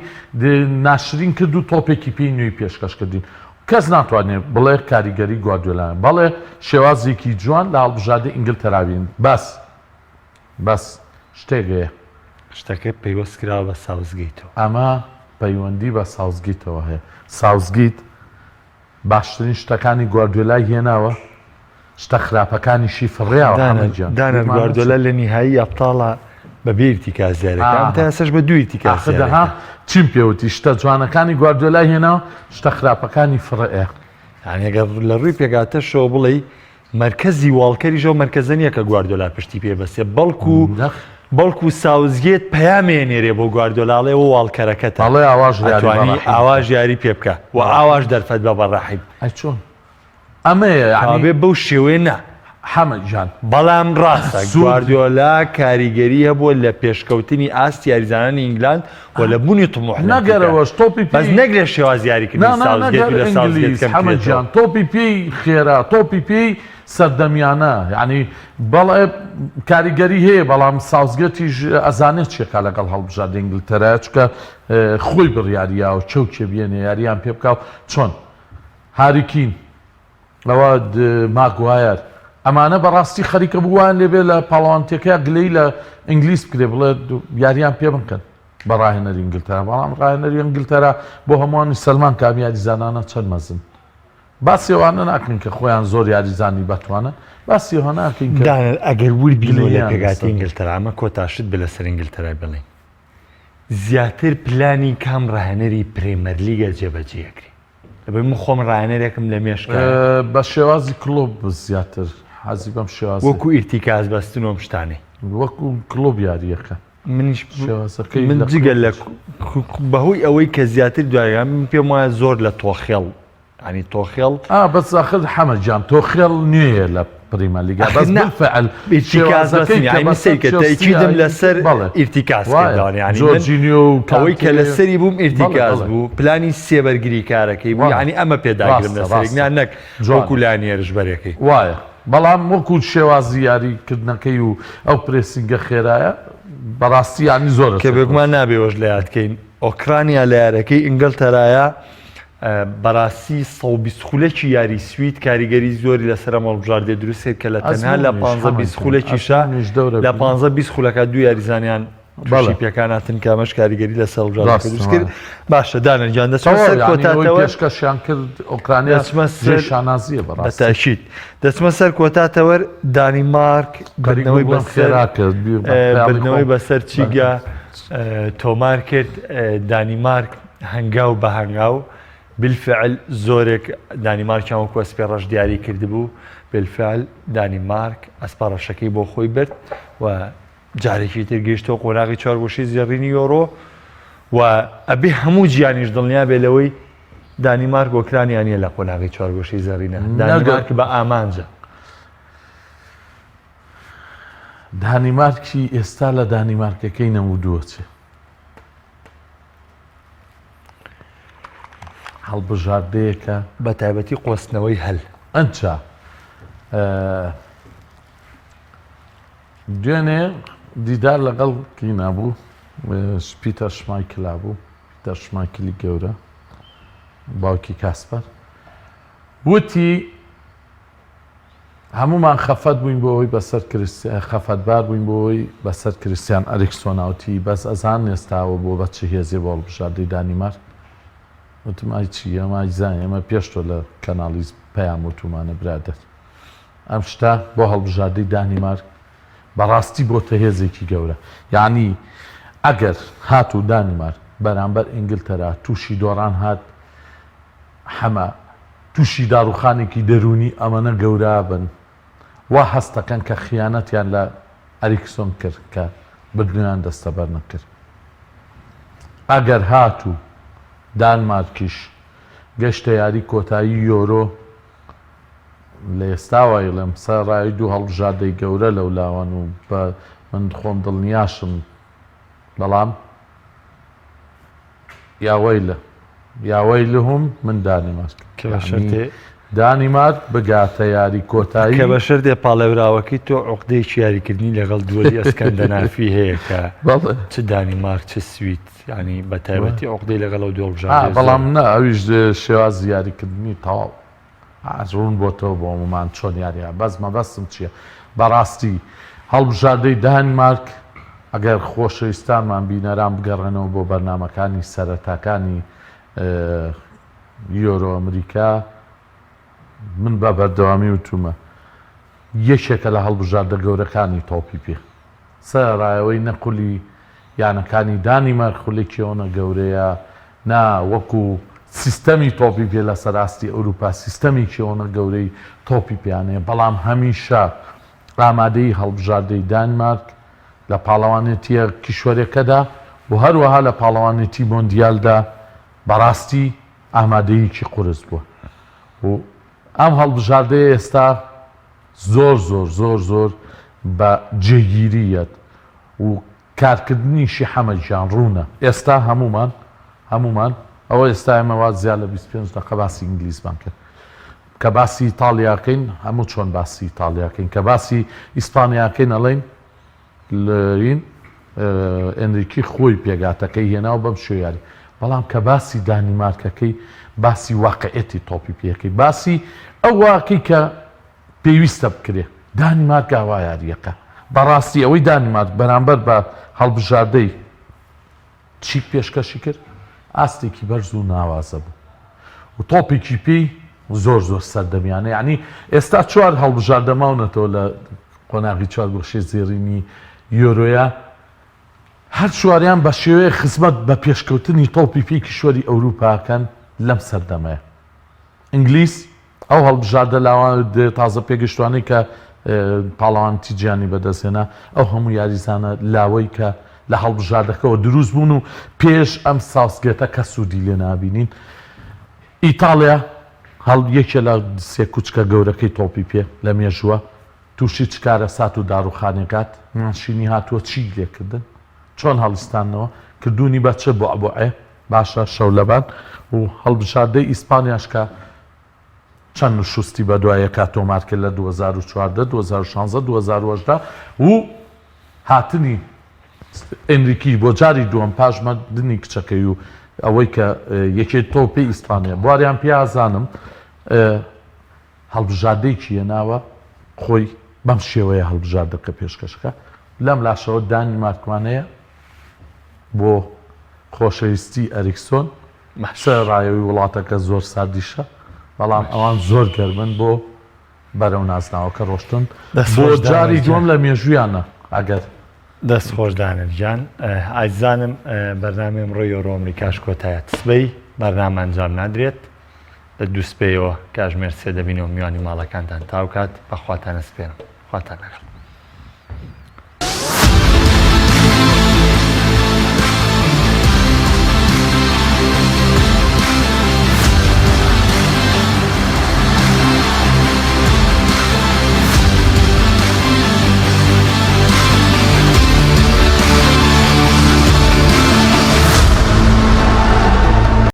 ناشرین کرد و تۆپێکی پێی نوێی پێشکەش کردین کەس ناتوانێت بڵێ کاریگەری گواردیۆلا بەڵێ شێوازێکی جوان لە هەڵبژاردەی ئینگلتەرا بین بەس بەس شتێک هەیە. شتەکە پەیوەست کراوە بە ساوسگەیتەوە. ئەمە پەیوەندی بە ساوسگیتەوە هەیە. ساوسگیت باشترین شتەکانی گواردیۆلای هێناوە، شتە خراپەکانیشی فڕیاوە حەمە گیان. دانەر بیرمان گواردیۆلا نەچێت. لە نیهایی ئەبتاڵە بە بێ ئیرتیکاز یاریەکە، ئەم تا ئێستاش بە دوو ئیرتیکاز ئاخر دەها یاریەکە. چیم پێ وتی شتە جوانەکانی گواردیۆلای هێناوە، شتە خراپەکانی فڕێ. یانی ئەگەر لە ڕووی پێکهاتەشەوە بڵێی مەرکەزی واڵکەریش ئەو مەرکەزە نییە کە گواردیۆلا پشتی پێ بەستێ بەڵکو بەڵکو ساوزگێت پەیامێ نێرێ بۆ گواردیۆلا ئەڵێ ئەوە واڵکەرەکەتە ئەڵێ ئاواش یاری بە ئەتوانی ڕەحیم ئاواش بکە. یاری پێ بکە و ئاواش دەرفەت بە بە ڕەحیم. ئەی چۆن ئەمەیە یانی کەوابێ بەو شێوەیە نا. حەمە گیان بەڵام ڕاستە سوود گواردیۆلا کاریگەری هەبووە لە پێشکەوتنی ئاستی یاریزانانی ئینگلاند و لە بوونی طموح لەم نەگەر تیپە. ئەوەش تۆپی بەس پێی نەک لە شێوازی یاریکردنی نا نا ساوسگێت نەگەر و لە ساوسگێت ئینگلیز کەم حەمە کرێتەوە. گیان تۆپی پێی خێرا تۆپی پێی سەردەمیانە یانی بەڵێ کاریگەری هەیە بەڵام ساوسگێتیش ئەزانێت چێکا لەگەڵ هەڵبژاردەی ئینگلتەرا چونکە خۆی بڕیاری یاوە کێ و کێ بێنێ یاریان پێ بکا و چۆن هاری کین ئەوە ماگوایەر ئەمانە بەڕاستی خەریکە بوو وایان لێبێ لە پاڵەوانتیەکەیا گلەیی لە ئینگلیز بکرێ بڵێ یاریان پێ بکەن بە ڕاهێنەری ئینگلتەرا بەڵام ڕاهێنەری ئینگلتەرا بۆ هەمووانی سەلمان کە ئەم یاریزانانە چەند مەزن باسی ئەوانە ناکەین کە خۆیان زۆر یاریزانی بەتوانن باسی ئەوە ناکەین کە دانر ئەگەر ورد بینەوە لە گلەییان پێکهاتەی لەسەر ئینگلتەرا ئەمە کۆتا شت بێ لەسەر ئینگلتەرای بڵێین زیاتر پلانی کام ڕاهێنەری پرێمەرلیگە جێبەجێ ئەکرێ دەبێ من خۆم ڕاهێنەرێکم لە مێشکە. بە شێوازی کڵۆپ زیاتر حەزی بەم شێوازەی. وەکو ئیرتیکاز بەستن و ئەم شتانەی. وەکو کڵۆپ یارییەکە. منیش شێوازەکەی من لە جگە لە کڵۆپیش. بەهۆی ئەوەی کە زیاتر دوای من پێم وایە زۆر لە تۆخێڵ یانی تۆخێڵ. ئا بەس ئاخر حەمە گیان تۆخێڵ نوێیە لە پریمەرلیگا ئاخر بەس نا بالفعل ئیرتیکاز شێوازەکەی بەستن کە یانی من بەسەر سەیرکە چێڵسیە تەئکیدم لەسەر بەڵێ ئیرتیکاز وایە کردەوە یانی من جۆرجینیۆ و ئەوەی کە کانتێ لەسەری بووم بەڵێ ئیرتیکاز بەڵێ بوو پلانی سێ بەرگریکارەکەی بوو وایە یانی ئەمە پێداگرم ڕاستە لەسەرێک ڕاستە نا نەک جوانە وەکو لایەنی هێرشبەرەکەی. وایە بەڵام وەکو شێوازی یاری کردنەکەی و ئەو پرێسینگە خێرایە بەڕاستی یانی زۆر کە ئەچێتەوە بێگومان نابێ ئەوەش لە یاد کەین ئۆکرانیا لە یارەکەی ئینگلتەرایە. بەڕاستی 120 خولەکی یاری سوید کاریگەری زۆری لەسەر ئەم هەڵبژاردەیە دروست کرد کە لە تەنها لە 15 20 خولەکیشا لە 15 20 خولەکە دوو یاریزانیان تووشی پێکان هاتن کە ئەمەش کاریگەری لەسەر هەڵبژاردەکە دروست کرد باشە دانەر گیان دەچمە سەر کۆتا تەوەر پێشکەشیان کرد ئۆکرانیا دەچمە سەر شانازیە بەڕاستی بەتاکید دەچمە سەر کۆتا تەوەر دانیمارک بردنەوەی بەسەر کرد بردنەوەی بەسەر چیگا تۆمار کرد دانیمارک هەنگاو بە هەنگاو بالفعل زۆرێک دانیمارکیان وەکو ئەسپێ ڕەش دیاری کردبوو بالفعل دانیمارک ئەسپە ڕەشەکەی بۆ خۆی برد و جارێکی تر گەیشتەوە قۆناغی چوارگۆشەی زێڕینی یۆرۆ و ئەبێ هەموو جیانیش دڵنیا بێ لەوەی دانیمارک ئۆکرانیا نییە لە قۆناغی چوارگۆشەی زێڕینە دانیمارک بە ئامانجە. دانیمارکی ئێستا لە دانیمارکەکەی نەمودووە چێ هەڵبژاردەیەکە بە تایبەتی قۆستنەوەی هەل. ئەنچا دوێنێ دیدار لەگەڵ کینا بوو پیتەر شمایکلا بوو پیتەر شمایکلی گەورە باوکی کاسپەر وتی هەمومان خەفەت بووین بۆ ئەوی بەسەر خەفەتبار بووین بۆ ئەوی بەسەر کریسیان ئەریکسۆناوتی بەس ئەزان ئێستاوە بۆ بە چ هێزێ بۆ هەڵبژاردەی دانیمارک وتم ئای چی ئەمە ئایزان ئێمە پێش تۆ لە کەناڵی پەیام وتومانە برادەر ئەم شتە بۆ هەڵبژاردەی دانیمارک بەڕاستی بۆتە هێزێکی گەورە. یانی ئەگەر هاتوو دانیمارک بەرامبەر ئینگلتەرا تووشی دۆڕان هات حەمە تووشی داڕوخانێکی دەروونی ئەمەنە گەورە بن وا هەستەکەن کە خیانەتیان لە ئەریکسۆن کرد کە بردنیان دەستەبەر نەکرد. ئەگەر هاتوو دانمارکیش گەشتە یاری کۆتایی یۆرۆ لە ئێستاوە ئەیڵێم سەرەڕای دوو هەڵبژاردەی گەورە لەو لاوەن و بە من خۆم دڵنیاشم بەڵام یا وەیلە یا وەیلهم من دانیمارک کە بە شەرتێ دانیمارک بگاتە یاری کۆتایی کە بە شەرتێ پاڵێوراوەکەی تۆ عوقدەیەکی یاریکردنی لەگەڵ دووەلی ئەسکەندەنافی هەیە کە بەڵێ چ دانیمارک چ سوید یانی بە تایبەتی عوقدەی لەگەڵ ئەو دوو هەڵبژاردەیە زۆرە. بەڵام نا ئەویش شێوازی یاریکردنی تەواو ڕوون بۆتەوە بۆ هەموومان چۆن یاریە بەس مەبەستم چیە بەڕاستی هەڵبژاردەی دانمارک ئەگەر خۆشەویستانمان بینەران بگەڕێنەوە بۆ بەرنامەکانی سەرەتاکانی یۆرۆ ئەمریکا من بە بەردەوامی وتومە یەکێکە لە هەڵبژاردە گەورەکانی تۆپی پێ سەرەڕای ئەوەی نە خولی یانەکانی دانیمارک خولێکی ئەوەنە گەورەیە، نا وەکو سیستەمی تۆپی پێ لەسەر ئاستی ئەوروپا سیستەمێکی ئەوەنە گەورەی تۆپی پێیان هەیە، بەڵام هەمیشە ئامادەیی هەڵبژاردەی دانیمارک لە پاڵەوانێتییە کیشوەرێکەدا و هەروەها لە پاڵەوانێتی مۆندیالدا بەڕاستی ئامادەییەکی قورس بووە و ئەم هەڵبژاردەیە ئێستا زۆر زۆر زۆر زۆر بە جێگیرییەت و کارکردنیشی حەمە گیان ڕوونە ئێستا هەموومان هەموومان ئەوە ئێستا ئێمە وا زیاد لە 25 دەقە باسی ئینگلیزمان کرد کە باسی ئیتاڵیاکەین هەموو چۆن باسی ئیتاڵیاکەین کە باسی ئیسپانیاکەین ئەڵێن لین ئەنریکی خۆی پێگاتەکەی هێناو بەم شێویاری بەڵام کە باسی دانیمارکەکەی باسی واقعەتی تۆپی پێەکەی باسی ئەو واقعی کە پێویستە بکرێ دانیمارک ئاوا یاریەکە بەڕاستی ئەوەی دانیمارک بەرامبەر بە هەڵبژاردەی چیک پێشکەشی کرد ئاستێکی بەرز و ناوازە بوو و تۆپێکی پێی زۆر زۆر سەردەمیانە یعنی ئێستا چوار هەڵبژاردە ماونەتەوە لە قۆناغی چوارگۆشەی زێڕینی یۆرۆیە هەر چواریان بە شێوەیە خزمەت بە پێشکەوتنی تۆپی پێی کیشوەری ئەوروپاکەن لەم سەردەمەیە ئینگلیس ئەو هەڵبژاردە لاوان تازە پێگەشتوانەی کە پاڵەوانێتی جیهانی بەدەستهێنا، ئەو هەموو یاریزانە لاوەی کە لە هەڵبژاردەکەوە دروست بوون و پێش ئەم ساوسگێتە کە سوودی لێ نابینین. ئیتاڵیا هەڵ یەکێ لە سێ کوچکە گەورەکەی تۆپی پێ لە مێژووە تووشی چ کارەسات و داڕوخانێک هات، مانشینی هاتووە چی لێکردن، چۆن هەڵیستاندنەوە، کردوونی بە چ بوعبوعێ، باشە شەولەبان و هەڵبژاردەی ئیسپانیاش کە چەند نوشوستی بەدوای یەکا تۆمار کرد لە 2014، 2016، 2018 و هاتنی ئێنریکی بۆ جاری دووەم پاش مردنی کچەکەی و. ئەوەی کە یەکێتی تۆپی ئیسپانیا بواریان پیا ئەزانم هەڵبژاردەیەکی هێناوە خۆی بەم شێوەیە هەڵبژاردەکە پێشکەشکە لەم لاشەوە دانی مارکمانەیە بۆ خۆشەویستی ئەریکسۆن سەرەڕایەوەی وڵاتەکە زۆر ساردیشە بەڵام ئەوان زۆر گەرمن بۆ بەرەو نازناوەکە ڕۆشتن بۆ جاری دووەم لە مێژوویانە ئەگەر دەست خۆش دانر گیان ئازیزانم بەرنامەی ئەمڕۆی یۆرۆ ئەمریکاش کۆتایەت سبەی بەرنامە ئەنجام نادرێت لە دووسبەیەوە کاژمێر سێ دەبینەوە میوانی ماڵەکانتان تاوکات بەخواتان ئەسپێرم خواتان لەگەڵ.